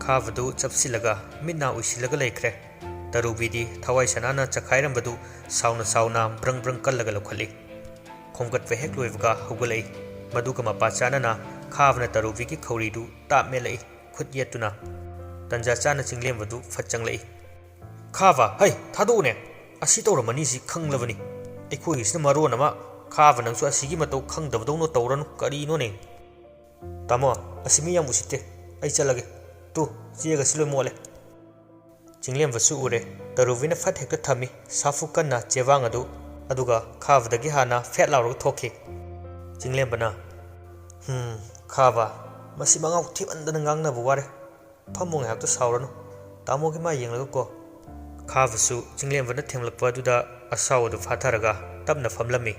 ꯈꯥꯕꯗꯨ ꯆꯞꯁꯤꯜꯂꯒ ꯃꯤꯠ ꯅꯥ ꯎꯏꯁꯤꯜꯂꯒ ꯂꯩꯈ꯭ꯔꯦ꯫ ꯇꯔꯨꯕꯤꯗꯤ ꯊꯋꯥꯏ ꯁꯅꯥꯅ ꯆꯈꯥꯏꯔꯝꯕꯗꯨ ꯁꯥꯎꯅ ꯁꯥꯎꯅ ꯕ꯭ꯔꯪ ꯕ꯭ꯔꯪ ꯀꯜꯂꯒ ꯂꯧꯈꯠꯂꯤ꯫ ꯈꯣꯝꯒꯠꯄ ꯍꯦꯛ ꯂꯣꯏꯕꯒ ꯍꯧꯒꯠꯂꯛꯏ꯫ ꯃꯗꯨꯒ ꯃꯄꯥ ꯆꯥꯅꯅ ꯈꯥꯕꯅ ꯇꯔꯨꯕꯤꯒꯤ ꯈꯧꯔꯤꯗꯨ ꯇꯥꯞ ꯃꯦꯠꯂꯛꯏ, ꯈꯨꯠ ꯌꯦꯠꯇꯨꯅ꯫ ꯇꯟꯖꯥ ꯆꯥꯅ ꯆꯤꯡꯂꯦꯝꯕꯗꯨ ꯐꯠ ꯆꯪꯂꯛꯏ꯫ "ꯈꯥꯕ, ꯍꯩ, ꯊꯥꯗꯣꯛꯎꯅꯦ! ꯑꯁꯤ ꯇꯧꯔꯝꯃꯅꯤ ꯁꯤ ꯈꯪꯂꯕꯅꯤ꯫ ꯑꯩꯈꯣꯏꯒꯤꯁꯤꯅ ꯃꯔꯣꯟ ꯑꯃ, ꯈꯥꯕ ꯅꯪꯁꯨ ꯑꯁꯤꯒꯤ ꯃꯇꯧ ꯈꯪꯗꯕꯗꯧꯅ ꯇꯧꯔꯅꯨ, ꯀꯔꯤꯅꯣꯅꯦ?" "ꯇꯥꯃꯣ, ꯑꯁꯤ ꯃꯤ ꯌꯥꯝ ꯎꯁꯤꯠꯇꯦ꯫ ꯑꯩ ꯆꯠꯂꯒꯦ꯫ ꯇꯨ, ꯆꯦꯒꯁꯤ ꯂꯣꯏ ꯃꯣꯠꯂꯦ꯫" ꯆꯤꯡꯂꯦꯝꯕꯁꯨ ꯎꯔꯦ꯫ ꯇꯔꯨꯕꯤꯅ ꯐꯠ ꯍꯦꯛꯇ ꯊꯝꯃꯤ ꯁꯥꯐꯨ ꯀꯟꯅ ꯆꯦꯕꯥꯡ ꯑꯗꯨ, ꯑꯗꯨꯒ ꯈꯥꯕꯗꯒꯤ ꯍꯥꯟꯅ ꯐꯦꯠ ꯂꯥꯎꯔꯒ ꯊꯣꯛꯈꯤ꯫ ꯆꯤꯡꯂꯦꯝꯕꯅ, "ꯍꯨꯝ, ꯈꯥꯕ, ꯃꯁꯤ ꯃꯉꯥꯎ ꯊꯤꯃꯟꯗꯅ ꯉꯥꯡꯅꯕ ꯋꯥꯔꯦ꯫ ꯐꯝꯃꯣ ꯉꯥꯏꯍꯥꯛꯇ ꯁꯥꯎꯔꯅꯨ꯫ ꯇꯥꯃꯣꯒꯤ ꯃꯥꯏ ꯌꯦꯡꯂꯒꯀꯣ꯫" ꯈꯥꯕꯁꯨ ꯆꯤꯡꯂꯦꯝꯕꯅ ꯊꯦꯡꯂꯛꯄ ꯑꯗꯨꯗ ꯑꯁꯥꯎꯕꯗꯨ ꯐꯥꯊꯔꯒ ꯇꯞꯅ ꯐꯝꯂꯝꯃꯤ꯫